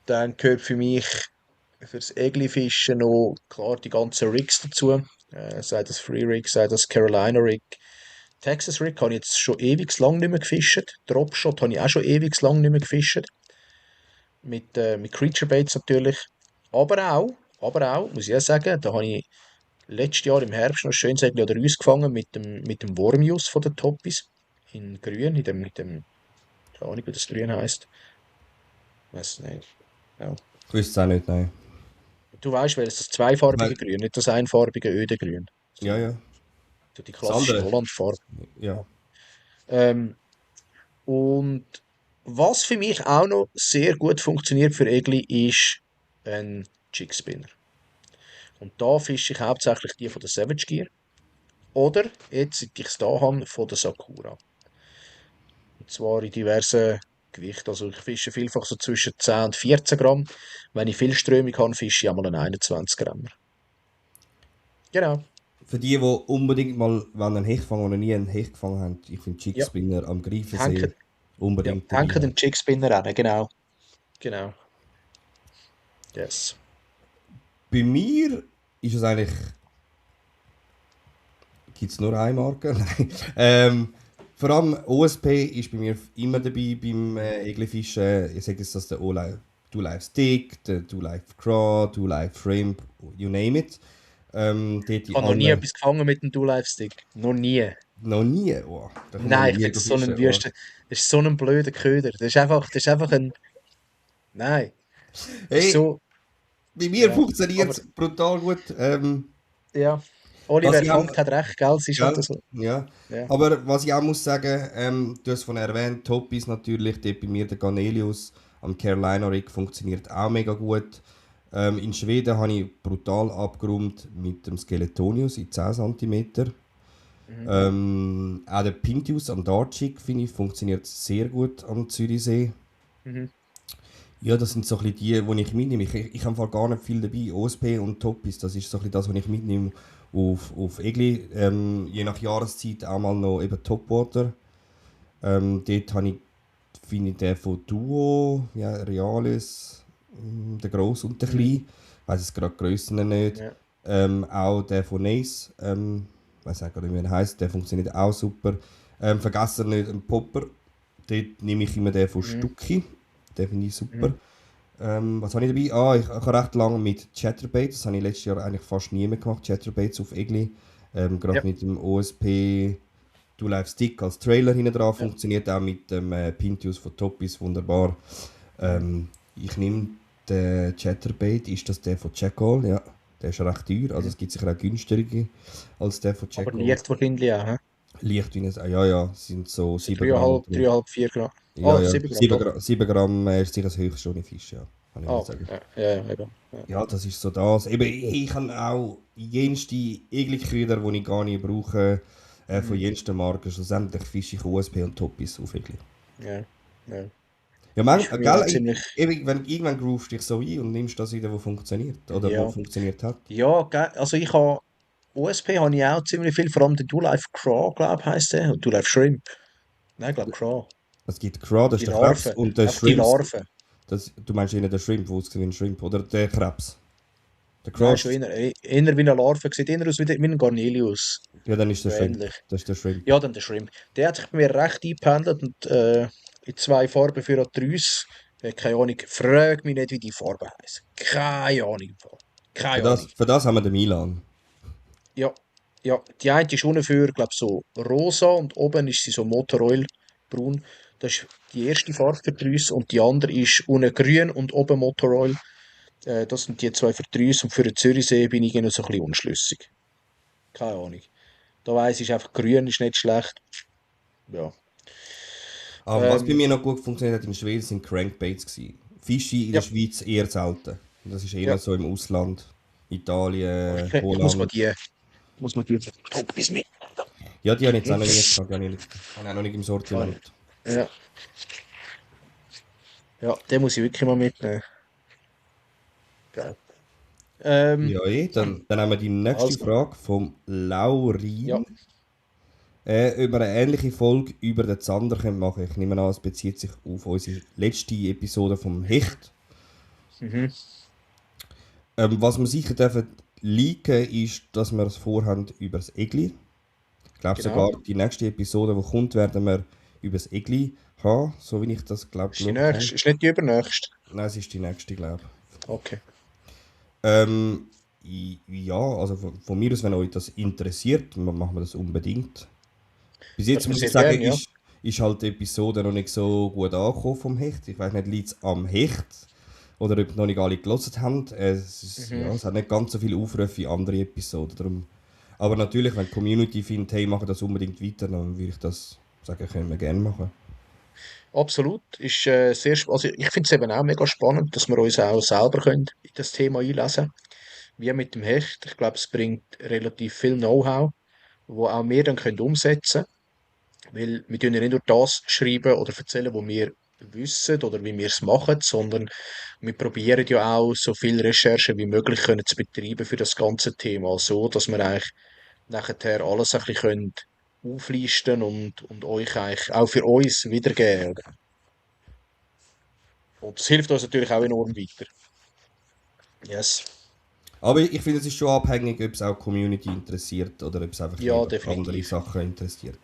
Dann gehört für mich fürs Egli-Fischen noch klar die ganzen Rigs dazu. Sei das Free Rig, sei das Carolina Rig. Texas Rig habe ich jetzt schon ewig lang nicht mehr gefischt. Dropshot habe ich auch schon ewig lang nicht mehr gefischt. Mit Creature Baits natürlich. Aber auch, muss ich auch sagen, da habe ich letztes Jahr im Herbst noch ein schönes Egli oder Rüs gefangen mit dem Wormius von den Toppis. In grün, mit dem Keine Ahnung, wie das Grün heisst. Weiß nicht. Ja. Ich wüsste es auch nicht, nein. Du weißt, welches das Ich zweifarbige mein, Grün, nicht das einfarbige öde Grün, ja, sondern ja. so die Das klassische andere, Hollandfarbe. ja. Ja. Ähm, und was für mich auch noch sehr gut funktioniert für Egli ist ein Jig Spinner. Und da fische ich hauptsächlich die von der Savage Gear oder, jetzt seit ich es da habe, von der Sakura. Und zwar in diversen Gewichten. Also ich fische vielfach so zwischen 10 und 14 Gramm. Wenn ich viel Strömung habe, fische ich einmal einen 21 Gramm. Genau. Für die unbedingt mal einen Hecht fangen oder nie einen Hecht gefangen haben, ich finde Jig Ja, Spinner am hängt, Greifensee ja, unbedingt dabei hängt den haben. Jig Spinner an. Genau. Genau. Yes. Bei mir ist es eigentlich, gibt es nur eine Marke? Nein. Vor allem OSP ist bei mir immer dabei beim Eglifischen. Ich sage jetzt, dass der Do Life Stick, der Do Life Craw, Do Life Shrimp, you name it. Dort Ich die habe noch nie alle etwas gefangen mit dem Dual-Life-Stick. Noch nie. noch nie. Oh, da kommt man Nein, mit ich mir finde das so fischen. ein Oh. Wüste. Das ist so ein blöder Köder. Das ist einfach ein. Nein. Das ist Hey, so. bei mir Ja. funktioniert Aber, es brutal gut. ja. Was Oliver ich auch, Tank hat recht, gell? Es ist halt gell? so. Ja. Ja. Aber was ich auch muss sagen, du hast von erwähnt, Top ist natürlich dort bei mir der Ganelius am Carolina Rig funktioniert auch mega gut. In Schweden habe ich brutal abgerundet mit dem Skeletonius in 10 cm. Mhm. Auch der Pintius am Dartjig finde ich funktioniert sehr gut am Zürichsee. Mhm. Ja, das sind so ein bisschen die ich mitnehme. Ich habe gar nicht viel dabei. OSP und Topis, das ist so ein bisschen das, was ich mitnehme auf Egli. Je nach Jahreszeit auch mal noch eben Topwater. Dort habe ich, finde ich, den von Duo, ja, Realis, der Gross und der Mhm. Klein. Ich weiß es gerade die Grössen nicht. Ja. Auch der von Ace, weiß auch gar nicht, wie er heisst, der funktioniert auch super. Vergessen nicht einen Popper. Dort nehme ich immer den von Mhm. Stucki. Den finde ich super. Mhm. Was habe ich dabei? Ich habe recht lange mit Chatterbaits, das habe ich letztes Jahr eigentlich fast nie mehr gemacht, Chatterbaits auf Egli. Gerade Ja. mit dem OSP Do Life Stick als Trailer hinten dran, Ja. funktioniert auch mit dem Pintius von Topis wunderbar. Mhm. Ich nehme den Chatterbait, ist das der von Jackal? Ja, der ist recht teuer, also Mhm. es gibt sicher auch günstigere als der von Aber Jackal. liegt wahrscheinlich auch, hä? Leicht wie ja, ja, sind so So 7 Gramm 3,5, drin. 3,5, 4 Gramm. Ja, Ah, ja, 7 Gramm, doch. 7 Gramm ist sicher das höchste ohne Fisch, ja, kann ich Ah, mal okay. sagen. Ja, ja, ja, eben. Ja. Ja, das ist so das. Eben, ich habe auch jenste Egli-Köder, die ich gar nicht brauche, von Mhm. jensten Marken. Schlussendlich fische ich OSP und Topis auf Egli. Ja. Ja. Ja, Ist für mich auch gell, ziemlich. wenn, irgendwann groovst du dich so ein und nimmst das wieder, wo funktioniert. Oder wo Ja. funktioniert hat. Ja, also ich habe OSP habe ich auch ziemlich viel, vor allem der Do Life Craw, glaube ich, heisst der. Und Do Life Shrimp. Nein, ich glaube Craw. Es gibt Craw, das Die ist der Krebs, Larven. und der Einfach die Shrimps, Larven. du meinst eher den Shrimp, der aussieht wie ein Shrimp, oder der Krebs. Der Nein, Craw schon ist, eher wie eine Larve. Sieht eher aus wie ein Garnelius. ja, dann ist der So Shrimp. ähnlich. Das ist der Shrimp. Ja, dann der Shrimp. Der hat sich bei mir recht eingependelt und in zwei Farben für Atrus. Keine Ahnung. Frag mich nicht, wie die Farben heißen. Keine Ahnung. Im Fall. Keine Ahnung. Für das haben wir den Milan. Ja, ja. Die eine ist unten für, glaube so rosa und oben ist sie so Motoröl braun. Das ist die erste Farbe für Atrus und die andere ist unten grün und oben Motoröl. Das sind die zwei für Atrus und für den Zürichsee bin ich noch so ein bisschen unschlüssig. Keine Ahnung. Da weiss ich einfach, grün ist nicht schlecht. Ja. Aber was bei Ähm, mir noch gut funktioniert hat in Schweden sind Crankbaits gewesen. Fische in der ja, Schweiz eher selten. Das ist eher ja. so im Ausland. Italien, Ich muss mal Holland. die, muss mal die Toppis mit. Ja, die habe ich jetzt auch noch nie gehabt. Die habe ich auch noch nicht im Ah, Sortiment. ja, ja, den muss ich wirklich mal mitnehmen. Geil. Ähm, Ja, dann haben wir die nächste also, Frage vom ja. Laurin. Über eine ähnliche Folge über den Zander können machen. Ich nehme an, es bezieht sich auf unsere letzte Episode vom Hecht. Mhm. Was wir sicher dürfen leaken, ist, dass wir es vorhaben über das Egli. Ich glaube sogar, Genau. die nächste Episode, die kommt, werden wir über das Egli haben, so wie ich das glaube Ist die geschaut habe. nächste, ist nicht die übernächste. Nein, es ist die nächste, glaube Okay. ich. Ja, also von mir aus, wenn euch das interessiert, machen wir das unbedingt. Bis jetzt Dürfen wir muss ich sehr sagen, gerne, ja. ist halt die Episode noch nicht so gut angekommen vom Hecht. Ich weiß nicht, liegt es am Hecht oder ob noch nicht alle gelesen haben. Mhm. Es hat nicht ganz so viele Aufrufe wie andere Episoden. Darum. Aber natürlich, wenn die Community findet, hey, machen das unbedingt weiter, dann würde ich das sagen, können wir gerne machen. Absolut. Ist, also ich finde es eben auch mega spannend, dass wir uns auch selber können in das Thema einlesen. Wie mit dem Hecht. Ich glaube, es bringt relativ viel Know-how, wo auch wir dann können umsetzen können. Weil wir tun ja nicht nur das schreiben oder erzählen, was wir wissen oder wie wir es machen, sondern wir probieren ja auch so viel Recherche wie möglich können zu betreiben für das ganze Thema, so dass wir eigentlich nachher alles ein bisschen können auflisten und euch eigentlich auch für uns wiedergeben. Oder? Und das hilft uns natürlich auch enorm weiter. Yes. Aber ich finde, es ist schon abhängig, ob es auch die Community interessiert oder ob es einfach Ja, lieber andere definitiv. Sachen interessiert.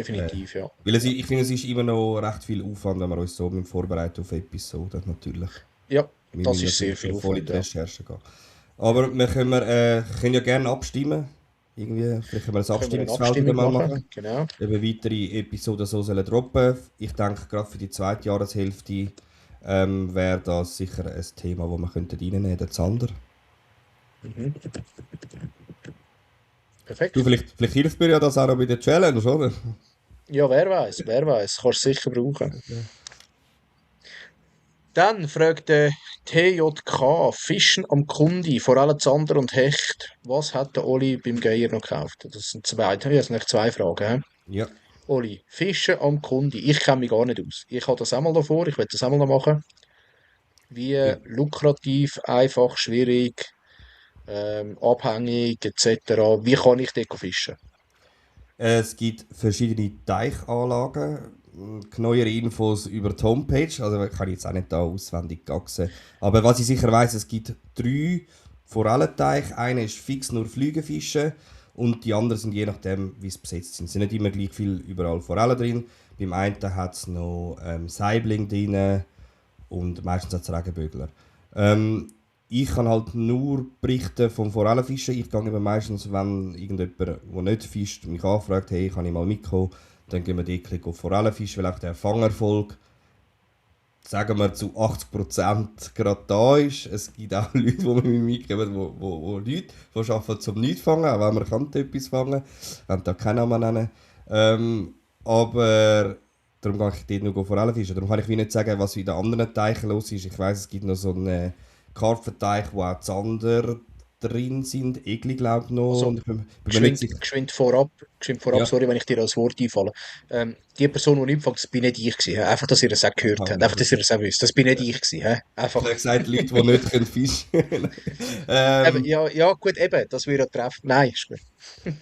Äh, Definitiv, ja. Weil ich finde, es ist immer noch recht viel Aufwand, wenn wir uns so vorbereiten auf Episoden, natürlich. Ja, Wir das müssen ist sehr natürlich viel schon voll in Aufwand, die ja. Recherche gehen. Aber können ja gerne abstimmen. Irgendwie, vielleicht können wir ein Können wir eine Abstimmungsfeld wieder Abstimmung mal machen? machen. Genau. Eben weitere Episoden so sollen droppen. Ich denke, gerade für die zweite Jahreshälfte wäre das sicher ein Thema, das wir reinnehmen könnten, der Zander. Mhm. Du, Perfekt. vielleicht hilft mir ja das auch noch bei der Challenge, oder? Ja, wer weiß, wer weiß. Kannst du sicher brauchen. Dann fragt der TJK Fischen am Kundi, vor allem Zander und Hecht. Was hat der Oli beim Geier noch gekauft? Das sind zwei, ja, das sind echt zwei Fragen. He? Ja. Oli, Fischen am Kundi. Ich kenne mich gar nicht aus. Ich habe das einmal davor, ich will das einmal noch machen. Wie lukrativ, einfach, schwierig, abhängig etc. Wie kann ich dort fischen? Es gibt verschiedene Teichanlagen. Neuere Infos über die Homepage. Also ich kann jetzt auch nicht da auswendig gacksen. Aber was ich sicher weiß, es gibt 3 Forellenteiche. Einer ist fix nur Flügelfischen und die anderen sind je nachdem, wie es besetzt sind. Es sind nicht immer gleich viel überall Forellen drin. Beim einen hat es noch Saibling drin und meistens hat es Regenbögler. Ähm, Ich kann halt nur berichten vom Forellenfischen. Ich gehe eben meistens, wenn irgendjemand, der nicht fischt, mich anfragt, hey, kann ich mal mitkommen, dann gehen wir dort auf Forellenfischen, weil auch der Fangerfolg, sagen wir, zu 80% gerade da ist. Es gibt auch Leute, die mir mitgeben, die arbeiten zum Nichtfangen, auch wenn man kann etwas fangen, wenn da keinen Namen nennen. Aber darum gehe ich dort nur Forellenfischen. Darum kann ich wie nicht sagen, was in den anderen Teichen los ist. Ich weiss, es gibt noch so einen Karpfenteich, wo auch Zander drin sind, Egli glaube ich noch. Also, Und ich bin mir nicht sicher. geschwind vorab, Ja, sorry, wenn ich dir als Wort einfalle. Die Person, die nicht das bin nicht ich gewesen. Hä? Einfach, dass ihr das auch gehört habt. okay, Einfach, dass ihr das auch wisst. Das bin nicht ich gewesen. Hä? ich Einfach. habe gesagt, Leute, die nicht können fischen können. Eben, ähm, ja, ja, gut, eben, das würde ja treffen. Nein, ist gut.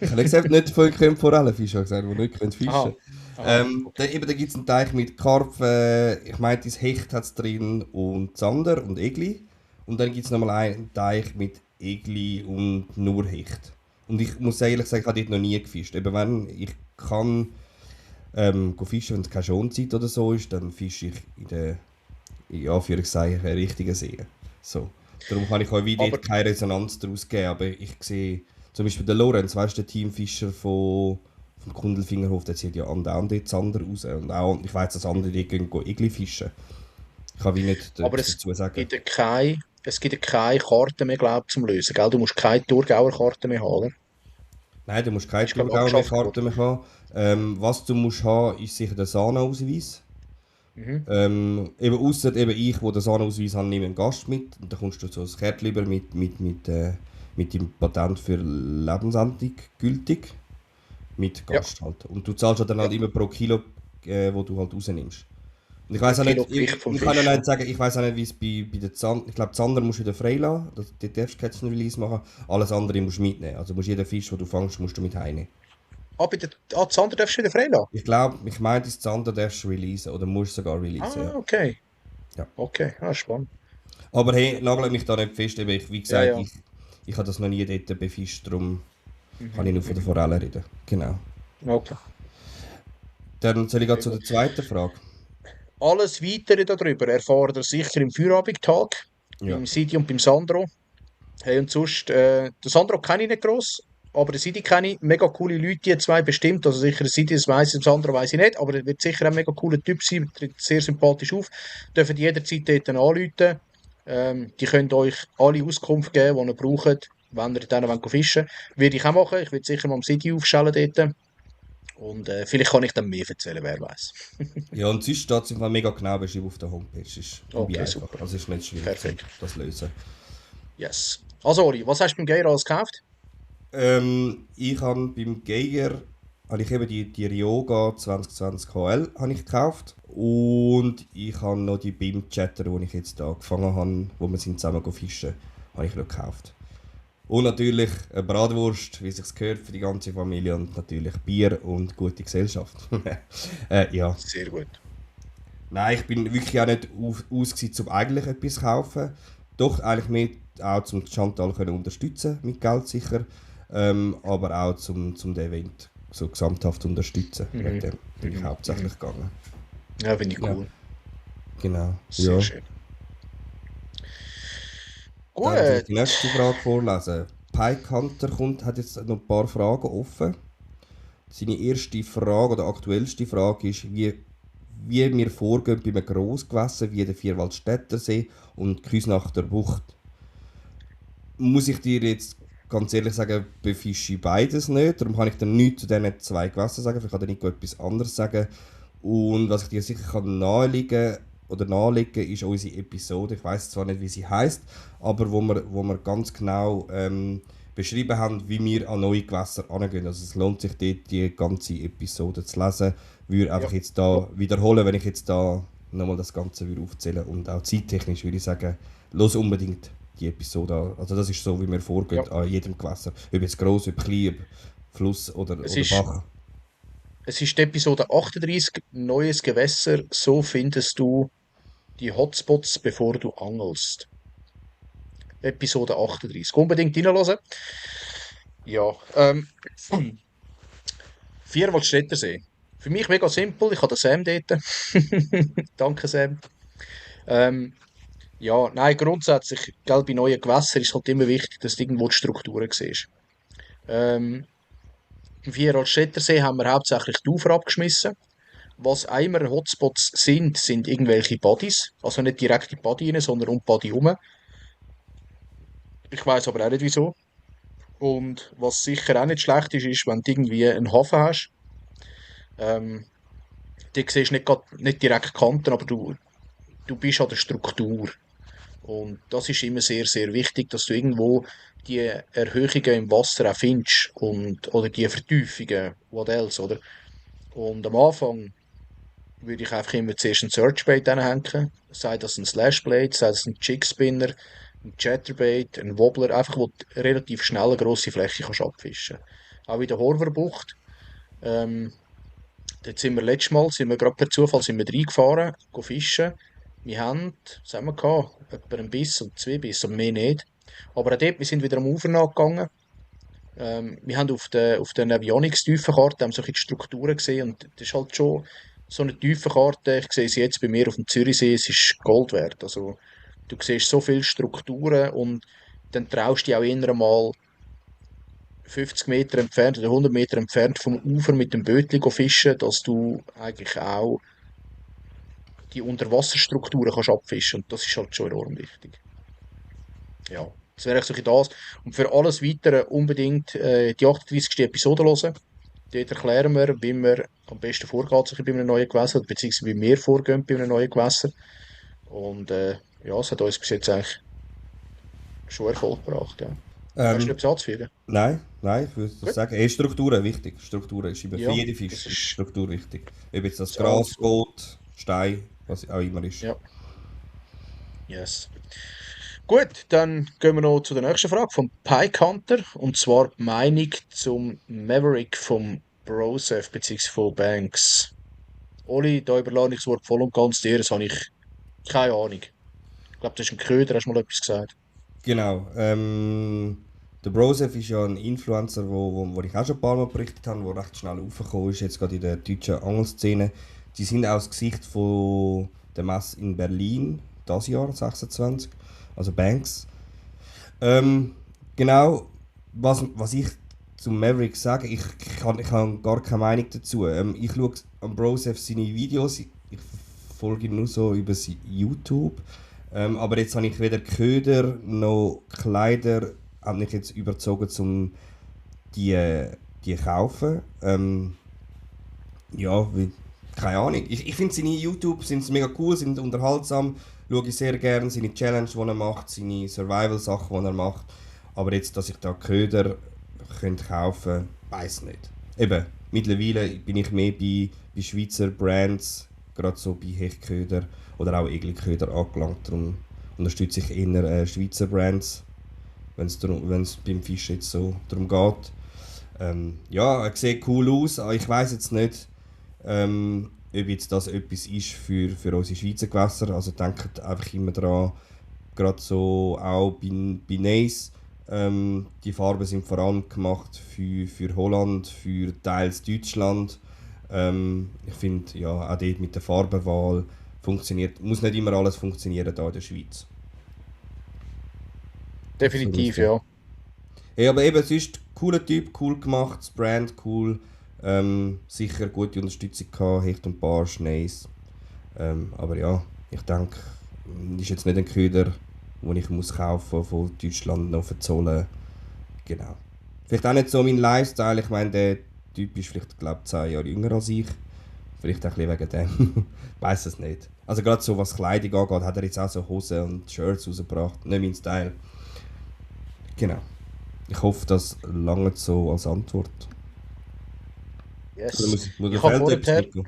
Ich habe nicht gesagt, nicht von können Forellenfischen, ich habe gesagt, die nicht können Aha, fischen. aha, okay. Da gibt es einen Teich mit Karpfen, ich meine, das Hecht hat es drin und Zander und Egli. Und dann gibt es nochmal einen Teich mit Egli und nur Hecht. Und ich muss ehrlich sagen, ich habe dort noch nie gefischt. Eben wenn ich kann go fischen, wenn es keine Schonzeit oder so ist, dann fische ich in der, in Anführungszeichen, richtigen See. So. Darum kann ich euch wie Aber, dort keine Resonanz daraus geben, aber ich sehe zum Beispiel der Lorenz, weißt du, der Teamfischer vom Kundelfingerhof, der zieht ja andauernd dort Zander raus. Und auch, ich weiss, dass andere die gehen Igli fischen. Ich kann wie nicht aber etwas dazu sagen. es gibt ja keine Karte mehr, glaube ich, zum Lösen, gell? Du musst keine Thurgauer Karte mehr haben, oder? Nein, du musst keine Ist, glaube ich, Thurgauer mehr abgeschafft Karte worden. mehr haben. Was du musst haben, ist sicher der Sahneausweis. Mhm. Eben ausser eben ich, wo den Sahneausweis habe, nehme einen Gast mit. Und dann kommst du so ein Kärtchen über mit dem Patent für lebensendlich gültig. Mit Ja, Gast halt. Und du zahlst halt dann ja. halt immer pro Kilo, wo du halt rausnimmst. Und ich Pro weiß auch Kilo nicht, Gewicht vom ich kann ja Fisch. Ja. nicht sagen, ich weiß auch nicht, wie es bei der Zander, ich glaube Zander musst du wieder freilassen, dort darfst du Catch and Release machen, alles andere musst du mitnehmen. Also musst jeden Fisch, den du fängst, musst du mit heimnehmen. Das andere darfst du wieder freilassen? Ich glaube, ich meine, das Zander darfst du releasen oder musst sogar releasen, ja. Ah, okay. Ja. Okay, ah, spannend. Aber hey, nagel mich da nicht fest, eben, wie Ja, gesagt, ja. ich habe das noch nie dort befischt, darum kann ich Mhm, nur von der mhm. Forelle reden. Genau. Okay. Dann soll ich gleich Sehr zu gut. der zweiten Frage. Alles Weitere darüber erfahrt ihr sicher im Feierabendtag, Ja. beim Sidi und beim Sandro. Hey, und sonst, den Sandro kenne ich nicht gross, aber der Sidi kenne ich, mega coole Leute, die zwei bestimmt, also sicher der Sidi, das weiss ich, das andere weiss ich nicht, aber er wird sicher ein mega cooler Typ sein, tritt sehr sympathisch auf, dürfen jederzeit dort anrufen, die können euch alle Auskunft geben, die ihr braucht, wenn ihr dann fischen wollt. Würde ich auch machen, ich würde sicher mal am Sidi aufstellen dort und vielleicht kann ich dann mehr erzählen, wer weiß. Ja, und sonst steht es einfach mega genau beschrieben auf der Homepage. Ist Okay, einfach. super, Also ist nicht schwierig, perfekt, das zu lösen. yes. Also Oli, was hast du beim Geir alles gekauft? Ich habe beim Geiger habe ich eben die Ryoga 2020 HL habe ich gekauft. Und ich habe noch die BIM-Chatter, die ich jetzt da gefangen habe, wo wir sind zusammen fischen, habe ich noch gekauft. Und natürlich eine Bratwurst, wie es sich gehört für die ganze Familie, und natürlich Bier und gute Gesellschaft. Ja. Sehr gut. Nein, ich bin wirklich auch nicht aus, um eigentlich etwas zu kaufen. Doch eigentlich mehr auch zum Chantal können unterstützen mit Geld sicher, aber auch zum den Event so gesamthaft unterstützen. Wegen dem bin ich hauptsächlich gegangen. Ja, finde ich Ja, cool. genau. Sehr Ja. schön. Dann soll ich Gut. die nächste Frage vorlesen. Pike Hunter hat jetzt noch ein paar Fragen offen. Seine erste Frage oder aktuellste Frage ist, wie wir vorgehen bei einem Grossgewässer wie der Vierwaldstättersee und Küsnachter Bucht. Muss ich dir jetzt ganz ehrlich sagen, befische ich beides nicht. Darum kann ich dir nichts zu diesen zwei Gewässern sagen. Vielleicht kann dir Nico etwas anderes sagen. Und was ich dir sicher kann nahelegen ist unsere Episode. Ich weiß zwar nicht, wie sie heißt, aber wo wir ganz genau beschrieben haben, wie wir an neue Gewässer angehen. Also es lohnt sich dort, die ganze Episode zu lesen. Ich würde Ja. einfach jetzt da wiederholen, wenn ich jetzt da nochmal das Ganze würde aufzählen. Und auch zeittechnisch würde ich sagen, los unbedingt die Episode an. Also das ist so, wie wir vorgehen Ja. an jedem Gewässer. Ob jetzt gross, ob klein, ob Fluss oder Es ist, Bach. es ist die Episode 38, Neues Gewässer. So findest du die Hotspots, bevor du angelst. Episode 38. Unbedingt reinhören. Ja, Vierwaldstättersee. Für mich mega simpel. Ich habe den Sam dort. Danke, Sam. Ähm, ja, nein, grundsätzlich, gell, bei neuen Gewässern ist es halt immer wichtig, dass du irgendwo die Strukturen siehst. Ähm, Im Vierwaldstättersee haben wir hauptsächlich die Ufer abgeschmissen. Was auch immer Hotspots sind irgendwelche Bodies. Also nicht direkt die Body rein, sondern um die Body herum. Ich weiß aber auch nicht wieso. Und was sicher auch nicht schlecht ist, ist, wenn du irgendwie einen Hafen hast. Ähm, Du siehst nicht direkt Kanten, aber du bist an der Struktur. Und das ist immer sehr, sehr wichtig, dass du irgendwo die Erhöhungen im Wasser auch findest. Oder die Vertiefungen, what else, oder? Und am Anfang würde ich einfach immer zuerst ein Searchbait hängen. Sei das ein Slashblade, sei das ein Jigspinner, ein Chatterbait, ein Wobbler, einfach wo du relativ schnell eine grosse Fläche kannst abfischen. Auch in der Horverbucht. Ähm, Dort sind wir letztes Mal, sind wir gerade per Zufall sind wir reingefahren, go fischen. Wir haben, was haben wir gehabt? Etwa einen Biss und zwei Biss, und mehr nicht. Aber auch dort, wir sind wieder am Ufer nachgegangen. Wir haben auf der Navionics-Tiefenkarte haben so ein bisschen die Strukturen gesehen und das ist halt schon so eine Tiefenkarte. Ich sehe sie jetzt bei mir auf dem Zürichsee, es ist Gold wert. Also, du siehst so viele Strukturen und dann traust du dich auch eher mal 50 Meter entfernt oder 100 Meter entfernt vom Ufer mit dem Bötli fischen, dass du eigentlich auch die Unterwasserstrukturen kannst abfischen. Und das ist halt schon enorm wichtig. Ja, das wäre eigentlich so ein bisschen das. Und für alles Weitere unbedingt die 38. Episode hören. Dort erklären wir, wie man am besten vorgeht so ein bisschen bei einem neuen Gewässer, beziehungsweise wie wir vorgehen bei einem neuen Gewässer. Und ja, es hat uns bis jetzt eigentlich schon Erfolg gebracht. Ja. Hast du Ähm, etwas anzufügen? nein, ich würde Gut. sagen, Strukturen wichtig. Strukturen ist immer für Ja, jeden das Fisch ist ist Struktur wichtig. Ob jetzt das das A und Gras, das O. Boot, Stein, was auch immer ist. Ja, yes. Gut, dann gehen wir noch zu der nächsten Frage vom Pike Hunter. Und zwar die Meinung zum Maverick vom Broseph bzw. von Banks. Oli, da überlasse ich das Wort voll und ganz dir, das habe ich keine Ahnung. Ich glaube, das ist ein Köder, hast du mal etwas gesagt. Genau. Der Broseph ist ja ein Influencer, wo ich auch schon ein paar Mal berichtet habe, der recht schnell aufgekommen ist, jetzt gerade in der deutschen Angelszene. Die sind auch das Gesicht von der Messe in Berlin, das Jahr, 26, also Banks. Genau, was ich zum Maverick sagen, ich habe gar keine Meinung dazu. Ich schaue am Brosef seine Videos, ich folge ihm nur so über YouTube. Aber jetzt habe ich weder Köder noch Kleider, haben mich jetzt überzogen, um die kaufen. Ja, keine Ahnung. Ich finde seine YouTube sind mega cool, sind unterhaltsam. Schaue ich sehr gerne seine Challenge, die er macht, seine Survival-Sachen, die er macht. Aber jetzt, dass ich da Köder könnte kaufen, weiß nicht. Eben, mittlerweile bin ich mehr bei Schweizer Brands, gerade so bei Hechtköder oder auch Egelköder angelangt. Darum unterstütze ich eher Schweizer Brands, wenn es beim Fisch jetzt so darum geht. Ja, er sieht cool aus, aber ich weiß jetzt nicht, ob jetzt das etwas ist für unsere Schweizer Gewässer. Also denkt einfach immer daran, gerade so auch bei Neis. Die Farben sind vor allem gemacht für Holland, für teils Deutschland. Ich finde, ja, auch dort mit der Farbenwahl muss nicht immer alles funktionieren hier in der Schweiz. Definitiv, So. ja. Hey, aber eben, es ist ein cooler Typ, cool gemacht, das Brand cool. Sicher gute Unterstützung gehabt, Hecht und Barsch, nice. Aber ja, ich denke, ist jetzt nicht ein Köder, den ich muss kaufen von Deutschland noch verzollen. Genau. Vielleicht auch nicht so mein Lifestyle, ich meine, der Typ ist vielleicht, glaube ich, 10 Jahre jünger als ich. Vielleicht auch ein bisschen wegen dem. Weiß es nicht. Also gerade so was Kleidung angeht, hat er jetzt auch so Hosen und Shirts rausgebracht. Nicht mein Style. Genau. Ich hoffe, das lange so als Antwort. Oder Yes. muss Ich mir habe fehlt etwas, vorher, Nico?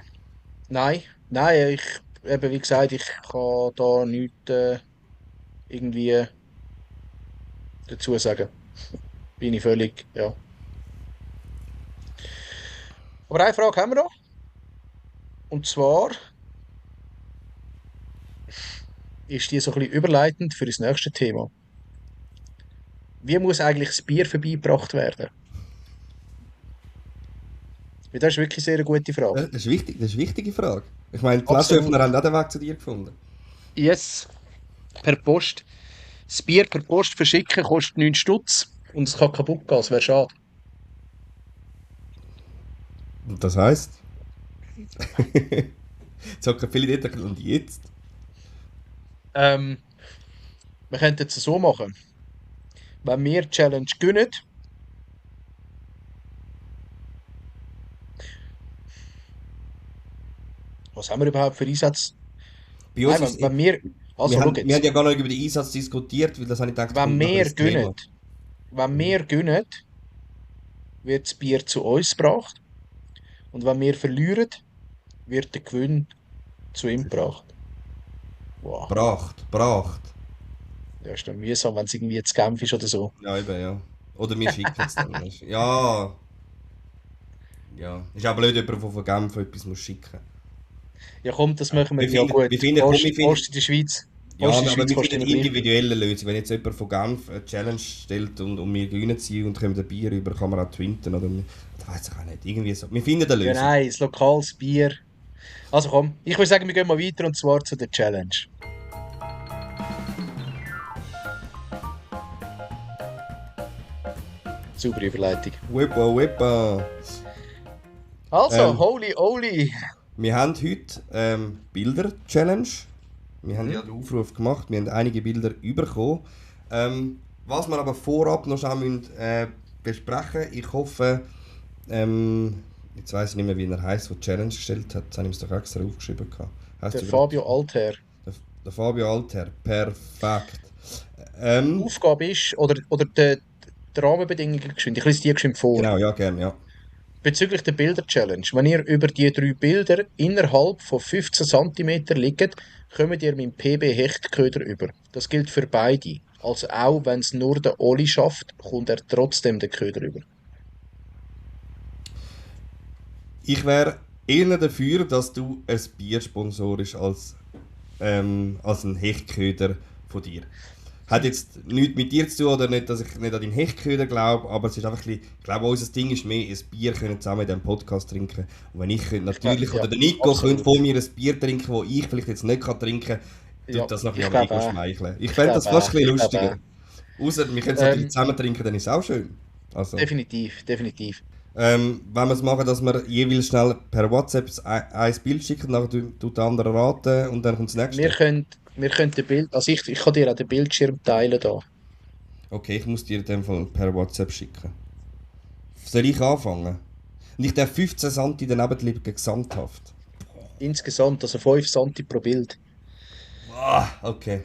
nein, eben wie gesagt, ich kann da nichts irgendwie dazu sagen. Bin ich völlig, ja. Aber eine Frage haben wir noch. Und zwar ist die so ein bisschen überleitend für das nächste Thema. Wie muss eigentlich das Bier vorbeigebracht werden? Weil das ist wirklich sehr eine gute Frage. Das ist wichtig, das ist eine wichtige Frage. Ich meine, die Absolut. Flaschenöffner haben auch den Weg zu dir gefunden. Yes. Per Post. Das Bier per Post verschicken kostet 9 Stutz und es kann kaputt gehen, das wäre schade. Und das heisst, jetzt hocken viele dort und jetzt. Ähm, wir könnten es so machen. Wenn wir die Challenge gewinnen, was haben wir überhaupt für Einsätze? Bei uns Nein, ist wenn wir, also schau wir haben jetzt, ja gar nicht über den Einsatz diskutiert, weil das habe ich gedacht, wenn kommt nachher wir das gewinnen, Thema. wenn Mhm. wir gewinnen, wird das Bier zu uns gebracht und wenn wir verlieren, wird der Gewinn zu ihm gebracht. Wow, Bracht. das ist dann mühsam, wenn es irgendwie zu Genf ist oder so. Ja, eben, ja. Oder wir schicken es dann. Ja, ja. Ist auch blöd, jemand, der von Genf etwas muss schicken. Ja komm, das Ja. machen wir, ja gut. Komm, wir finden, Post in der Schweiz. ja, Post in der aber Schweiz wir kostet finden immer gleich. individuelle Lösungen. Wenn jetzt jemand von Genf eine Challenge stellt und wir gewinnen sie und kommen ein Bier über, kann man auch twinten oder das weiß ich auch nicht. Irgendwie so. Wir finden eine Ja Lösung. nein, das lokales Bier. Also komm, ich würde sagen, wir gehen mal weiter und zwar zu der Challenge. Super Überleitung. Whippa. Also, Ähm, holy Oli. Wir haben heute Bilder-Challenge. Wir haben ja den Aufruf gemacht, wir haben einige Bilder bekommen. Was wir aber vorab noch schon müssen, besprechen, ich hoffe, jetzt weiß ich nicht mehr, wie er heisst, der die Challenge gestellt hat. Das habe ich es doch extra aufgeschrieben. Heisst Der er Fabio Alter. der Fabio Alter, perfekt. Die Aufgabe ist, oder die Rahmenbedingungen geschwind. Ich lese die geschwind vor. Genau, ja, gerne, ja. Bezüglich der Bilder-Challenge. Wenn ihr über die 3 Bilder innerhalb von 15 cm liegt, kommt ihr mit dem PB-Hechtköder über. Das gilt für beide. Also auch wenn es nur der Oli schafft, kommt er trotzdem den Köder über. Ich wäre eher dafür, dass du ein Bier sponsorst als ein Hechtköder von dir. Hat jetzt nichts mit dir zu tun oder nicht, dass ich nicht an deinen Hechtköder glaube, aber es ist einfach ein bisschen, ich glaube, unser Ding ist mehr, ein Bier können zusammen in diesem Podcast trinken. Und wenn ich könnte natürlich, Ja, oder der Nico absolut. könnte von mir ein Bier trinken, das ich vielleicht jetzt nicht kann trinken kann, Ja, tut das noch ein ich bisschen am glaube Ego auch. schmeicheln. Ich Ich fände das glaube fast auch. ein bisschen Ich glaube lustiger. Außer wir können es auch. natürlich zusammen trinken, dann ist es auch schön. Also, Definitiv, definitiv. wenn wir es machen, dass wir jeweils schnell per WhatsApp ein Bild schicken, dann tut der andere raten und dann kommt das Wir nächste. können, wir können den Bild, also ich kann dir auch den Bildschirm teilen da. Okay, ich muss dir in dem Fall per WhatsApp schicken. Soll ich anfangen? Und ich darf 15 Santi daneben liegen gesamthaft. Insgesamt, also 5 Santi pro Bild. Ah, okay.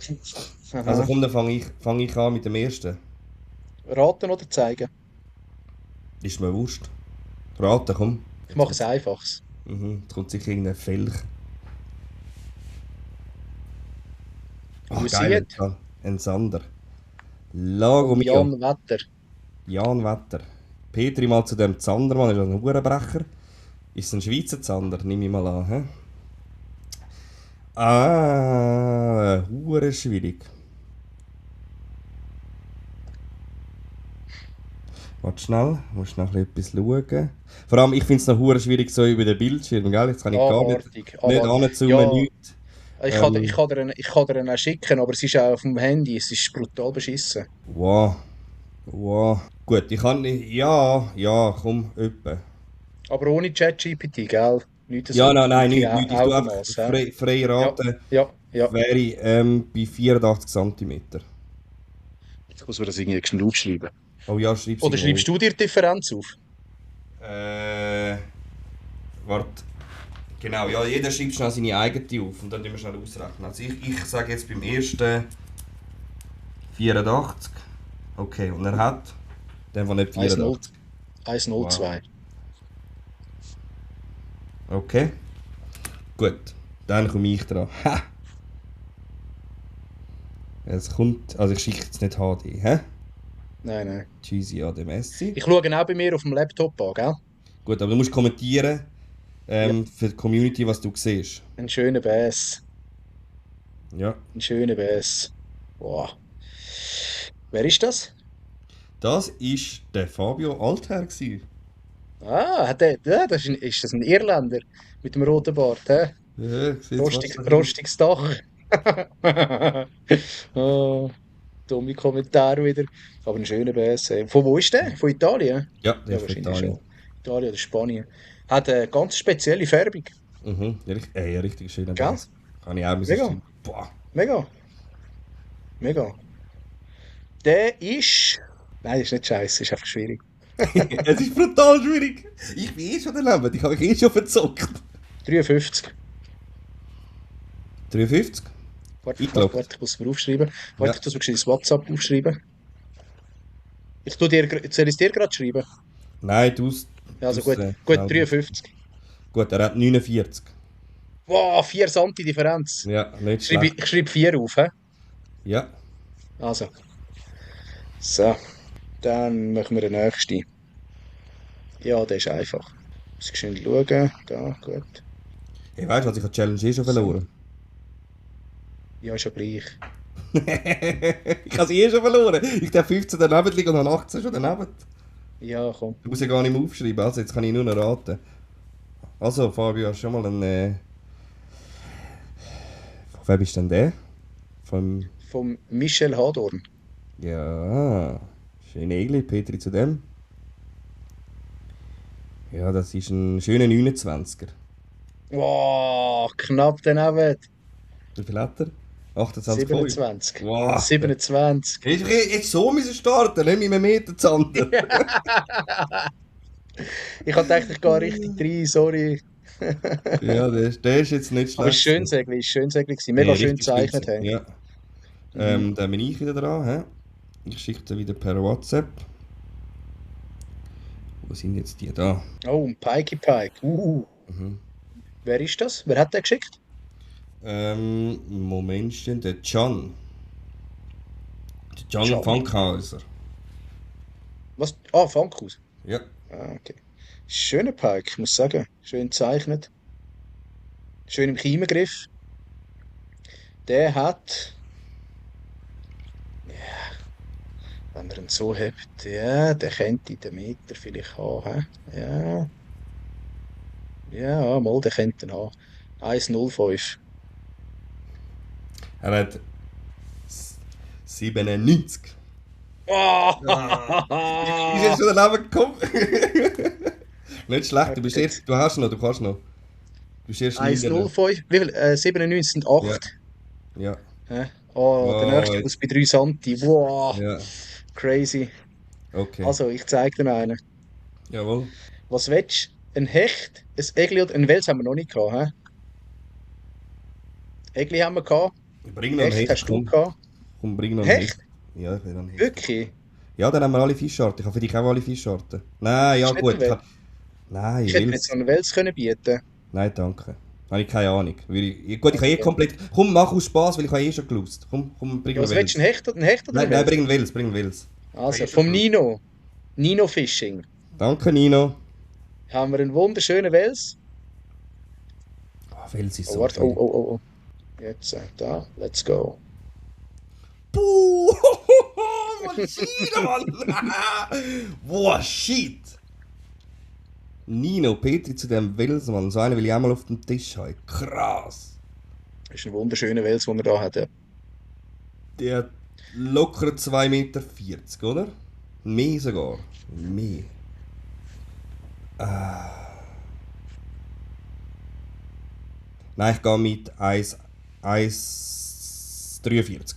Also Aha. komm, dann fang ich an mit dem ersten. Raten oder zeigen? Ist mir wurscht. Raten, komm. Ich mache es einfaches. Jetzt kommt sicher irgendein Felch. You Ach, see geil, it? ein Sander. Lago Vom mio. Jan Wetter. Jan Wetter. Petri mal zu dem Zandermann, ist das ein Hurenbrecher? Ist es ein Schweizer Zander? Nehme ich mal an. He? Hure schwierig. Warte schnell, muss noch etwas schauen. Vor allem, ich finde es noch hure schwierig so über den Bildschirm, gell? Jetzt kann ich gar Abartig, nicht abartig. anzoomen, Ja, nichts. ich kann dir einen auch schicken, aber es ist auch auf dem Handy. Es ist brutal beschissen. Wow, wow. Gut, ich kann nicht. Ja, komm, öppe. Aber ohne ChatGPT, gell? Nicht Ja, so nein, nein, wirklich nicht. Ich tue einfach Augenmaß, hä? frei Ja, raten. ja, ja. Wäre ich bei 84 Zentimeter. Jetzt muss man das irgendwie schnell aufschreiben. Oh ja, schreib Oder sie mal. schreibst du dir die Differenz auf? Äh, warte. Genau, ja, jeder schreibt schnell seine eigene auf und dann tun wir schnell ausrechnen. Also ich sage jetzt beim ersten 84. Okay, und er hat den von nicht 1,0, 84. Wow. 1,02. Okay, gut. Dann komme ich dran. Ha! Es kommt, also ich schicke jetzt nicht HD, hä? Nein, nein. Cheesy Ade Messi. Ich schaue auch bei mir auf dem Laptop an, gell? Gut, aber du musst kommentieren Ja. für die Community, was du siehst. Ein schöner Bass. Ja. Ein schöner Bass. Wow. Wer ist das? Das war der Fabio Altherr. Gewesen. Ah, ja, ist das ein Irländer mit dem roten Bart, hä? Ja, sieht fast so aus. Rostiges Dach. Oh, dumme Kommentare wieder. Aber ein schöner Bass. Von wo ist der? Von Italien? Ja, der Ja, ist von wahrscheinlich Italien. schon. Italien oder Spanien. Hat eine ganz spezielle Färbung. Ja, richtig schöner Gell? Bass. Kann ich auch müssen Mega. schreiben. Boah. Mega. Mega. Der ist. Nein, ist nicht scheiße, ist einfach schwierig. Es ist brutal schwierig. Ich bin schon daneben, ich habe mich schon verzockt. 53. 53? Warte, Eingeloggt. ich muss es mir aufschreiben. Ja. Warte, ich muss mir das WhatsApp aufschreiben. Soll ich es dir gerade schreiben? Nein, Ja, also du's, gut, gut, schnell. 53. Gut, er hat 49. Wow, 4 Santi Differenz. Ja, nicht Schreibe, schlecht. ich schreibe 4 auf, hä? Ja. Also. So. Dann machen wir den nächsten. Ja, der ist einfach. Muss ich schnell schauen. Da, gut. Ich weißt du was, ich habe die Challenge schon So. verloren. Ja, ist ja gleich. Ich habe sie schon verloren. Ich darf 15 daneben liegen und habe 18 schon daneben. Ja, komm. Du musst ja gar nicht mehr aufschreiben, also jetzt kann ich nur noch raten. Also, Fabio, hast du schon mal einen... Wer bist denn der? Vom... Vom Michel Hadorn. Ja... Schöne Egli, Petri zu dem. Ja, das ist ein schöner 29er. Wow, knapp daneben. Wie viel hat er? 28,5. 27. Wow. 27. Jetzt so müssen starten, nicht mit einem Meter Zander. Ich hatte gedacht, ich gehe richtig rein, sorry. Ja, der ist jetzt nicht Aber es schlecht. ist schön Sägli gewesen. Nee, Mega schön richtig schön gezeichnet. gewesen. Hey. Ja. Dann bin ich wieder dran. He? Ich schicke dir wieder per WhatsApp. Wo sind jetzt die da? Oh, ein Pikey Pike. Wer ist das? Wer hat den geschickt? Momentchen, der Can. Der Can Can. Fankhauser. Was? Ah, Funkhaus. Ja. Ah, okay. Schöner Pike, ich muss sagen. Schön gezeichnet. Schön im Kiemengriff. Der hat. Wenn man ihn so hat, ja, der könnte den Meter vielleicht haben. He? Ja. Ja, mal, der könnte ihn haben. 1,05. Er hat 97. Ah, wie ist jetzt schon daneben gekommen? Nicht schlecht, du hast noch, du kannst noch. Du bist erst 9. 1,05. Wie viel? 97 sind Ja, 8. ja. Hä? Oh, der Oh, nächste muss bei 3 Santi. Wow, ja, crazy. okay. Also, ich zeig dir einen. Jawohl. Was willst du? Ein Hecht, ein Egli oder ein Wels haben wir noch nicht gehabt, hä? Egli haben wir gehabt. Bring noch einen Hecht Hecht, hast du komm. gehabt. Komm, bring noch einen Hecht. Hecht? Ja, ich will noch einen Hecht. Wirklich? Ja, dann haben wir alle Fischarten. Ich habe für dich auch alle Fischarten. Nein, ja Ist nicht gut. ein Wels? Nein, Ich hätte mir jetzt Wels. noch einen Wels können bieten. Nein, danke. Habe ich keine Ahnung. Gut, ich habe eh komplett... Komm, mach aus Spaß, weil ich habe eh schon gelust. Komm, bring Ja, einen was willst du? Wels. Ein Hecht oder ein Nein, Wels? bring einen Wels, bring einen Wels. Ich habe Also, eh schon vom gelust. Nino. Nino Fishing. Danke, Nino. Haben wir einen wunderschönen Wels. Ah, Wels ist Oh, so warte. geil. Oh. Jetzt, da. Let's go. Puh, Maschine, Mann! Boah, shit! Nino, Petri zu dem Wels, Mann. So einen will ich auch mal auf den Tisch haben. Krass! Das ist ein wunderschöner Wels, den er da hat. Ja. Der hat locker 2,40 Meter, oder? Mehr sogar. Mehr. Nein, ich gehe mit 1,43.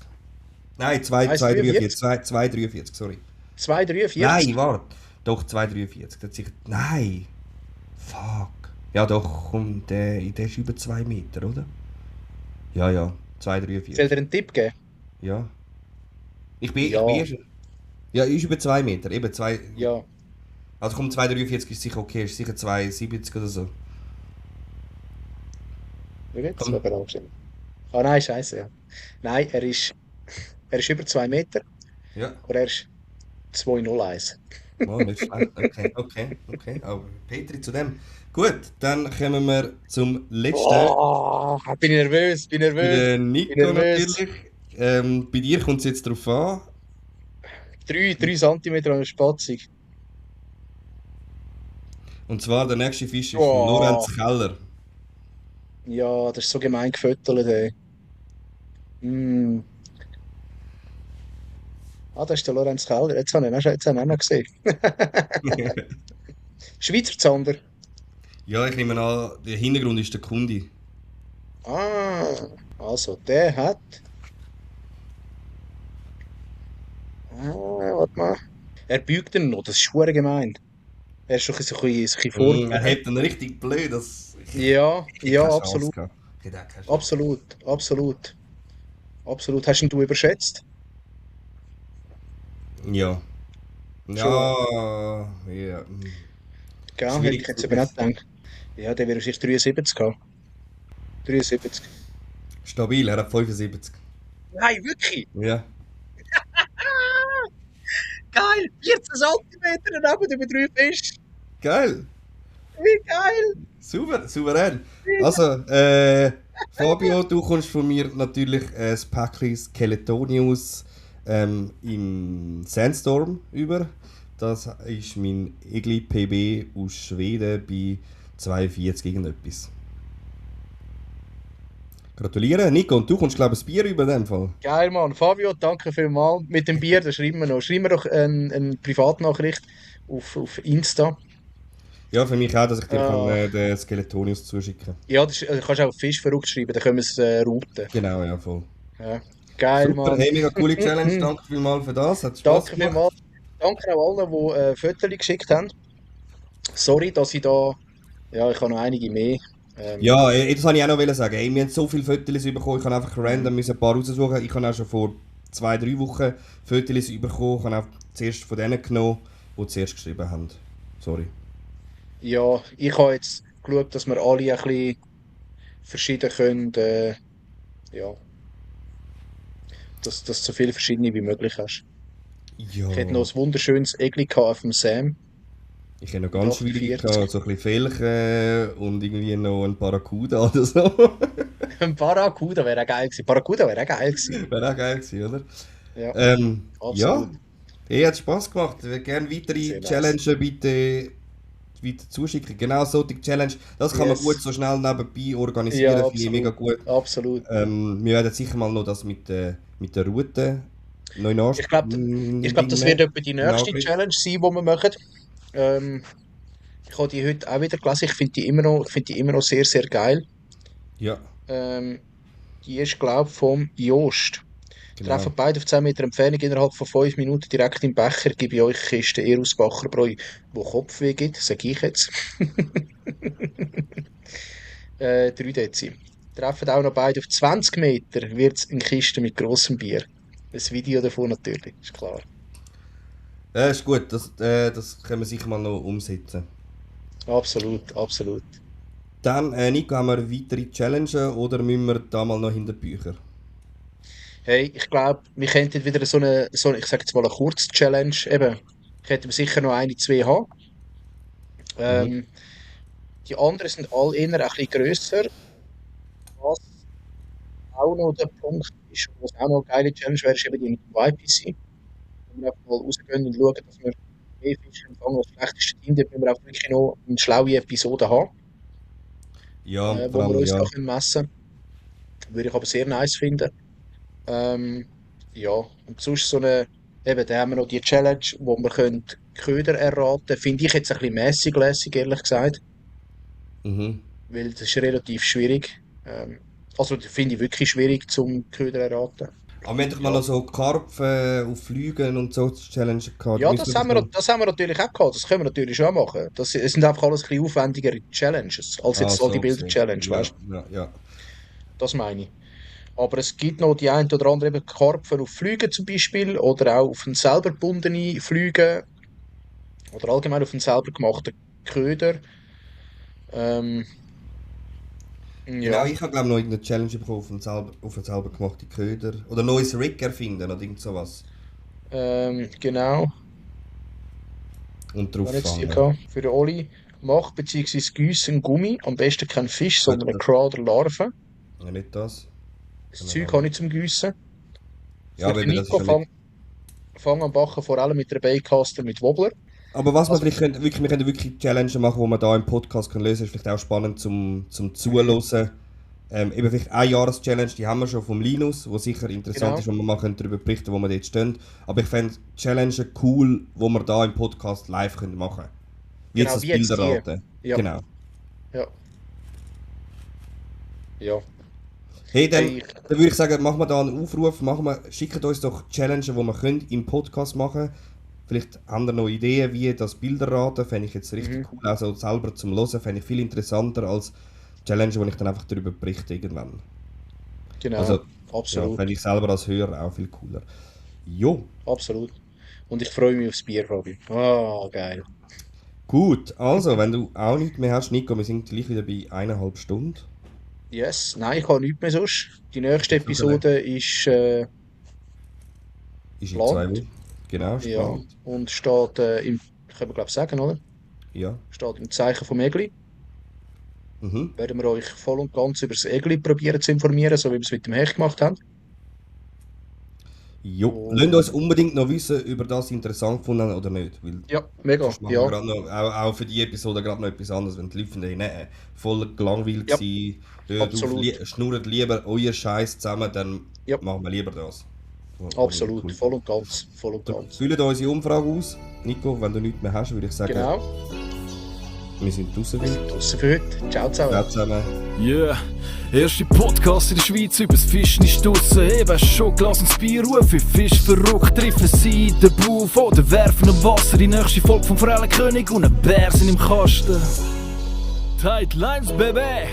Nein, 1,43? 2,43, sorry. 2,43? Nein, warte. Doch, 2,43. Das ist sicher... Nein! Fuck. Ja doch, komm, der ist über 2 Meter, oder? Ja, Soll 2,43. dir einen Tipp geben? Ja. Ich bin Ja, erst... Ja, ist über 2 Meter, eben 2... ja. Also komm, 2,43 ist sicher okay, ist sicher 2,70 oder so. Wie geht's? Komm. Ah nein, scheiße, ja. Nein, er ist über 2 Meter, Ja. aber er ist 2,01. Oh, nicht schlecht. Okay. Aber Petri zu dem. Gut, dann kommen wir zum letzten. Oh, bin ich nervös, bin Bei nervös, der bin Nico nervös. natürlich. Bei dir kommt es jetzt darauf an. 3 Zentimeter an der Spatzig. Und zwar der nächste Fisch ist von Oh, Lorenz Keller. ja, das ist so gemein gefüttert, ey. Mm. Ah, das ist der Lorenz Keller. Jetzt habe ich ihn auch noch gesehen. Schweizer Zander. Ja, ich nehme an, der Hintergrund ist der Kunde. Ah, also der hat. Warte mal. Er beugt ihn noch, das ist schwer gemein. Er ist schon so ein bisschen Er vorgebogen. hebt dann richtig blöd. Ja, Ich hätte ja, keine Chance absolut. gehabt. Ich hätte auch keine Chance. Absolut. Hast ihn du überschätzt? Ja. Schon. Ja. Gell, hätte ich Schwierig jetzt zu eben nicht wissen. gedacht. Ja, der wäre sicher 73 haben. 73. Stabil, er hat 75. Nein, wirklich? Ja. Geil! 14 Zentimeter daneben über 3 Fisch. Geil. Wie geil! Super, souverän. Also, Fabio, du kommst von mir natürlich ein Päckchen Skeletonius im Sandstorm über. Das ist mein Egli PB aus Schweden bei 42 irgendetwas. Gratuliere, Nico, und du kommst glaube ich ein Bier über in dem Fall. Geil, Mann. Fabio, danke vielmals. Mit dem Bier, das schreiben wir noch. Schreiben wir doch eine Privatnachricht auf Insta. Ja, für mich auch, dass ich dir kann, Ah, den Skeletonius zuschicken kann. ja, kannst du auch Fisch verrückt schreiben, dann können wir es routen. Genau, ja, voll. Ja. Geil, Super, Mann. hey, mega coole Challenge, danke vielmals für das, hat Spaß Danke gemacht. vielmals. Danke auch allen, die Fotos geschickt haben. Sorry, dass ich da. Ja, ich habe noch einige mehr. Ähm, Ja, das wollte ich auch noch sagen. Ey, wir haben so viele Fotos bekommen, ich kann einfach random müssen ein paar raussuchen. Ich habe auch schon vor 2, 3 Wochen Fotos bekommen. Ich habe auch zuerst von denen genommen, die zuerst geschrieben haben. Sorry. ja, ich habe jetzt geschaut, dass wir alle ein bisschen verschieden können. Ja, dass du so viele verschiedene wie möglich hast. Ja, Ich hätte noch ein wunderschönes Egli gehabt auf dem Sam ich habe noch mit ganz schwierige 48. gehabt, so ein bisschen Felchen und irgendwie noch ein Barracuda oder so. Ein Barracuda wäre auch geil gewesen. Barracuda wäre auch geil gewesen. Wäre auch geil gewesen, oder? Ja, Ja, absolut. hat Spaß gemacht. Ich würde gerne weitere Sehr nice. Challenges bitte weiter zuschicken. Genau solche Challenge, das kann man gut Yes. so schnell nebenbei Ja, organisieren, finde ich mega absolut. gut. Absolut. Wir werden sicher mal noch das mit der Route Neuen Ich glaube, das wird etwa die nächste Nachricht. Challenge sein, die wir machen. Ähm, ich habe die heute auch wieder gelesen. Ich finde die immer noch sehr, sehr geil. Ja, Ähm, die ist, glaube ich, vom Jost. genau. Treffen beide auf 10 Meter Entfernung innerhalb von 5 Minuten direkt im Becher. Gebe ich euch Kiste Erusbacher Bräu, wo Kopfweh gibt, sage ich jetzt. 3 Dezi. Treffen auch noch beide auf 20 Meter, wird es eine Kiste mit grossem Bier. Ein Video davon natürlich, ist klar. Ist gut, das können wir sicher mal noch umsetzen. Absolut, absolut. Dann, Nico, haben wir weitere Challenges oder müssen wir da mal noch hinter die Bücher? Hey, ich glaube, wir könnten wieder ich sage jetzt mal eine Kurz-Challenge, eben, könnten wir sicher noch eine, zwei haben. Mhm. Ähm, die anderen sind alle eher ein bisschen grösser, was auch noch der Punkt ist, was auch noch eine geile Challenge wäre, ist eben die YPC. Wo wir einfach mal rausgehen und schauen, dass wir mehr Fische empfangen als das schlechteste Team. Dort müssen wir auch wirklich noch eine schlaue Episode haben, Ja, vor wo wir allem, uns da ja. messen können. Würde ich aber sehr nice finden. Ähm, ja, und sonst eben, da haben wir noch die Challenge, wo wir können Köder erraten. Finde ich jetzt ein bisschen mäßig lässig, ehrlich gesagt, Mhm. weil das ist relativ schwierig. Also, das finde ich wirklich schwierig zum Köder erraten. Aber wir haben doch mal Ja. noch so Karpfen auf Flügen und so Challenge gehabt. Da Ja, müssen wir doch noch... das haben wir natürlich auch gehabt. Das können wir natürlich schon machen. Es sind einfach alles ein bisschen aufwendigere Challenges, als Ah, jetzt all die so gesehen. Bilder-Challenge, Ja, weißt ja, ja. du? Das meine ich. Aber es gibt noch die ein oder andere eben Karpfen auf Flügen zum Beispiel oder auch auf einen selber gebundene Flüge oder allgemein auf einen selber gemachten Köder. Ähm, Genau, ja, ich habe glaube noch irgendeine Challenge bekommen auf einen selber gemachten Köder. Oder neues Rig erfinden oder irgend sowas. genau. Und drauf Was jetzt die fangen. gehabt? Für den Oli. Mach bzw. gießen Gummi. Am besten kein Fisch, Gut, sondern eine das... Craw oder Larve. Ja, nicht das. Das Sondern Zeug habe andere. ich zum Gießen. Ja, Für aber den eben, das ist Nico ja nicht... fang am Bachen vor allem mit der Baitcaster mit Wobbler. Aber was wir Also, vielleicht können, wirklich, wir können wirklich Challenges machen, die man da im Podcast können lösen können, ist vielleicht auch spannend zum mhm, Zuhören. Eben vielleicht eine Jahreschallenge, die haben wir schon vom Linus, wo sicher interessant genau. ist, wo wir mal darüber berichten können, wo wir dort stehen. Aber ich fände Challenges cool, wo wir da im Podcast live machen können. Wie jetzt Genau, das wie jetzt die. Bilderraten. Ja, Genau. ja, ja. Hey, Hey, dann würde ich sagen, machen wir da einen Aufruf, schickt uns doch Challenges, die wir können im Podcast machen. Vielleicht haben wir noch Ideen, wie das Bilderraten, fände ich jetzt richtig mhm, cool. Also selber zum Hören fände ich viel interessanter als Challenge, wo ich dann einfach darüber berichte irgendwann. genau. Also, ja, Absolut. fände ich selber als Hörer auch viel cooler. Jo, Absolut. Und ich freue mich aufs Bier, Fabi. Ah, geil. gut. Also, wenn du auch nichts mehr hast, Nico, wir sind gleich wieder bei 1,5 Stunden. Yes. Nein, ich habe nichts mehr sonst. Die nächste Ist noch ein Episode ist Ist in 2 geplant. Wochen. Genau, ist Ja. geplant. Und steht können wir glaube ich sagen, oder? Ja. Steht im Zeichen vom Egli. Mhm. Werden wir euch voll und ganz über das Egli probieren zu informieren, so wie wir es mit dem Hecht gemacht haben. Jo, lasst uns Und unbedingt noch wissen, ob ihr das interessant gefunden habt oder nicht. Weil ja, mega. sonst machen wir Ja, gerade noch, auch für die Episode gerade noch etwas anderes. Wenn die Leute finden, nee, voll gelangweilt ja, gewesen, hört auf, absolut. schnurrt lieber euer Scheiß zusammen, dann Ja, machen wir lieber das. Was ich absolut. cool Voll finde. und ganz. Voll und Dann ganz. füllen unsere Umfrage aus. Nico, wenn du nichts mehr hast, würde ich sagen, Genau. wir sind draußen. Wir sind draussen für heute. Ciao zusammen. Ciao zusammen. Yeah, erste Podcast in der Schweiz übers Fischen ist draussen. Eben schon Glas und das Bier rufen, Fisch verrückt, treffen sie den Buff oder werfen im Wasser. Die nächste Folge vom Forellenkönig und ein Bär sind im Kasten. Tight Lines, Baby!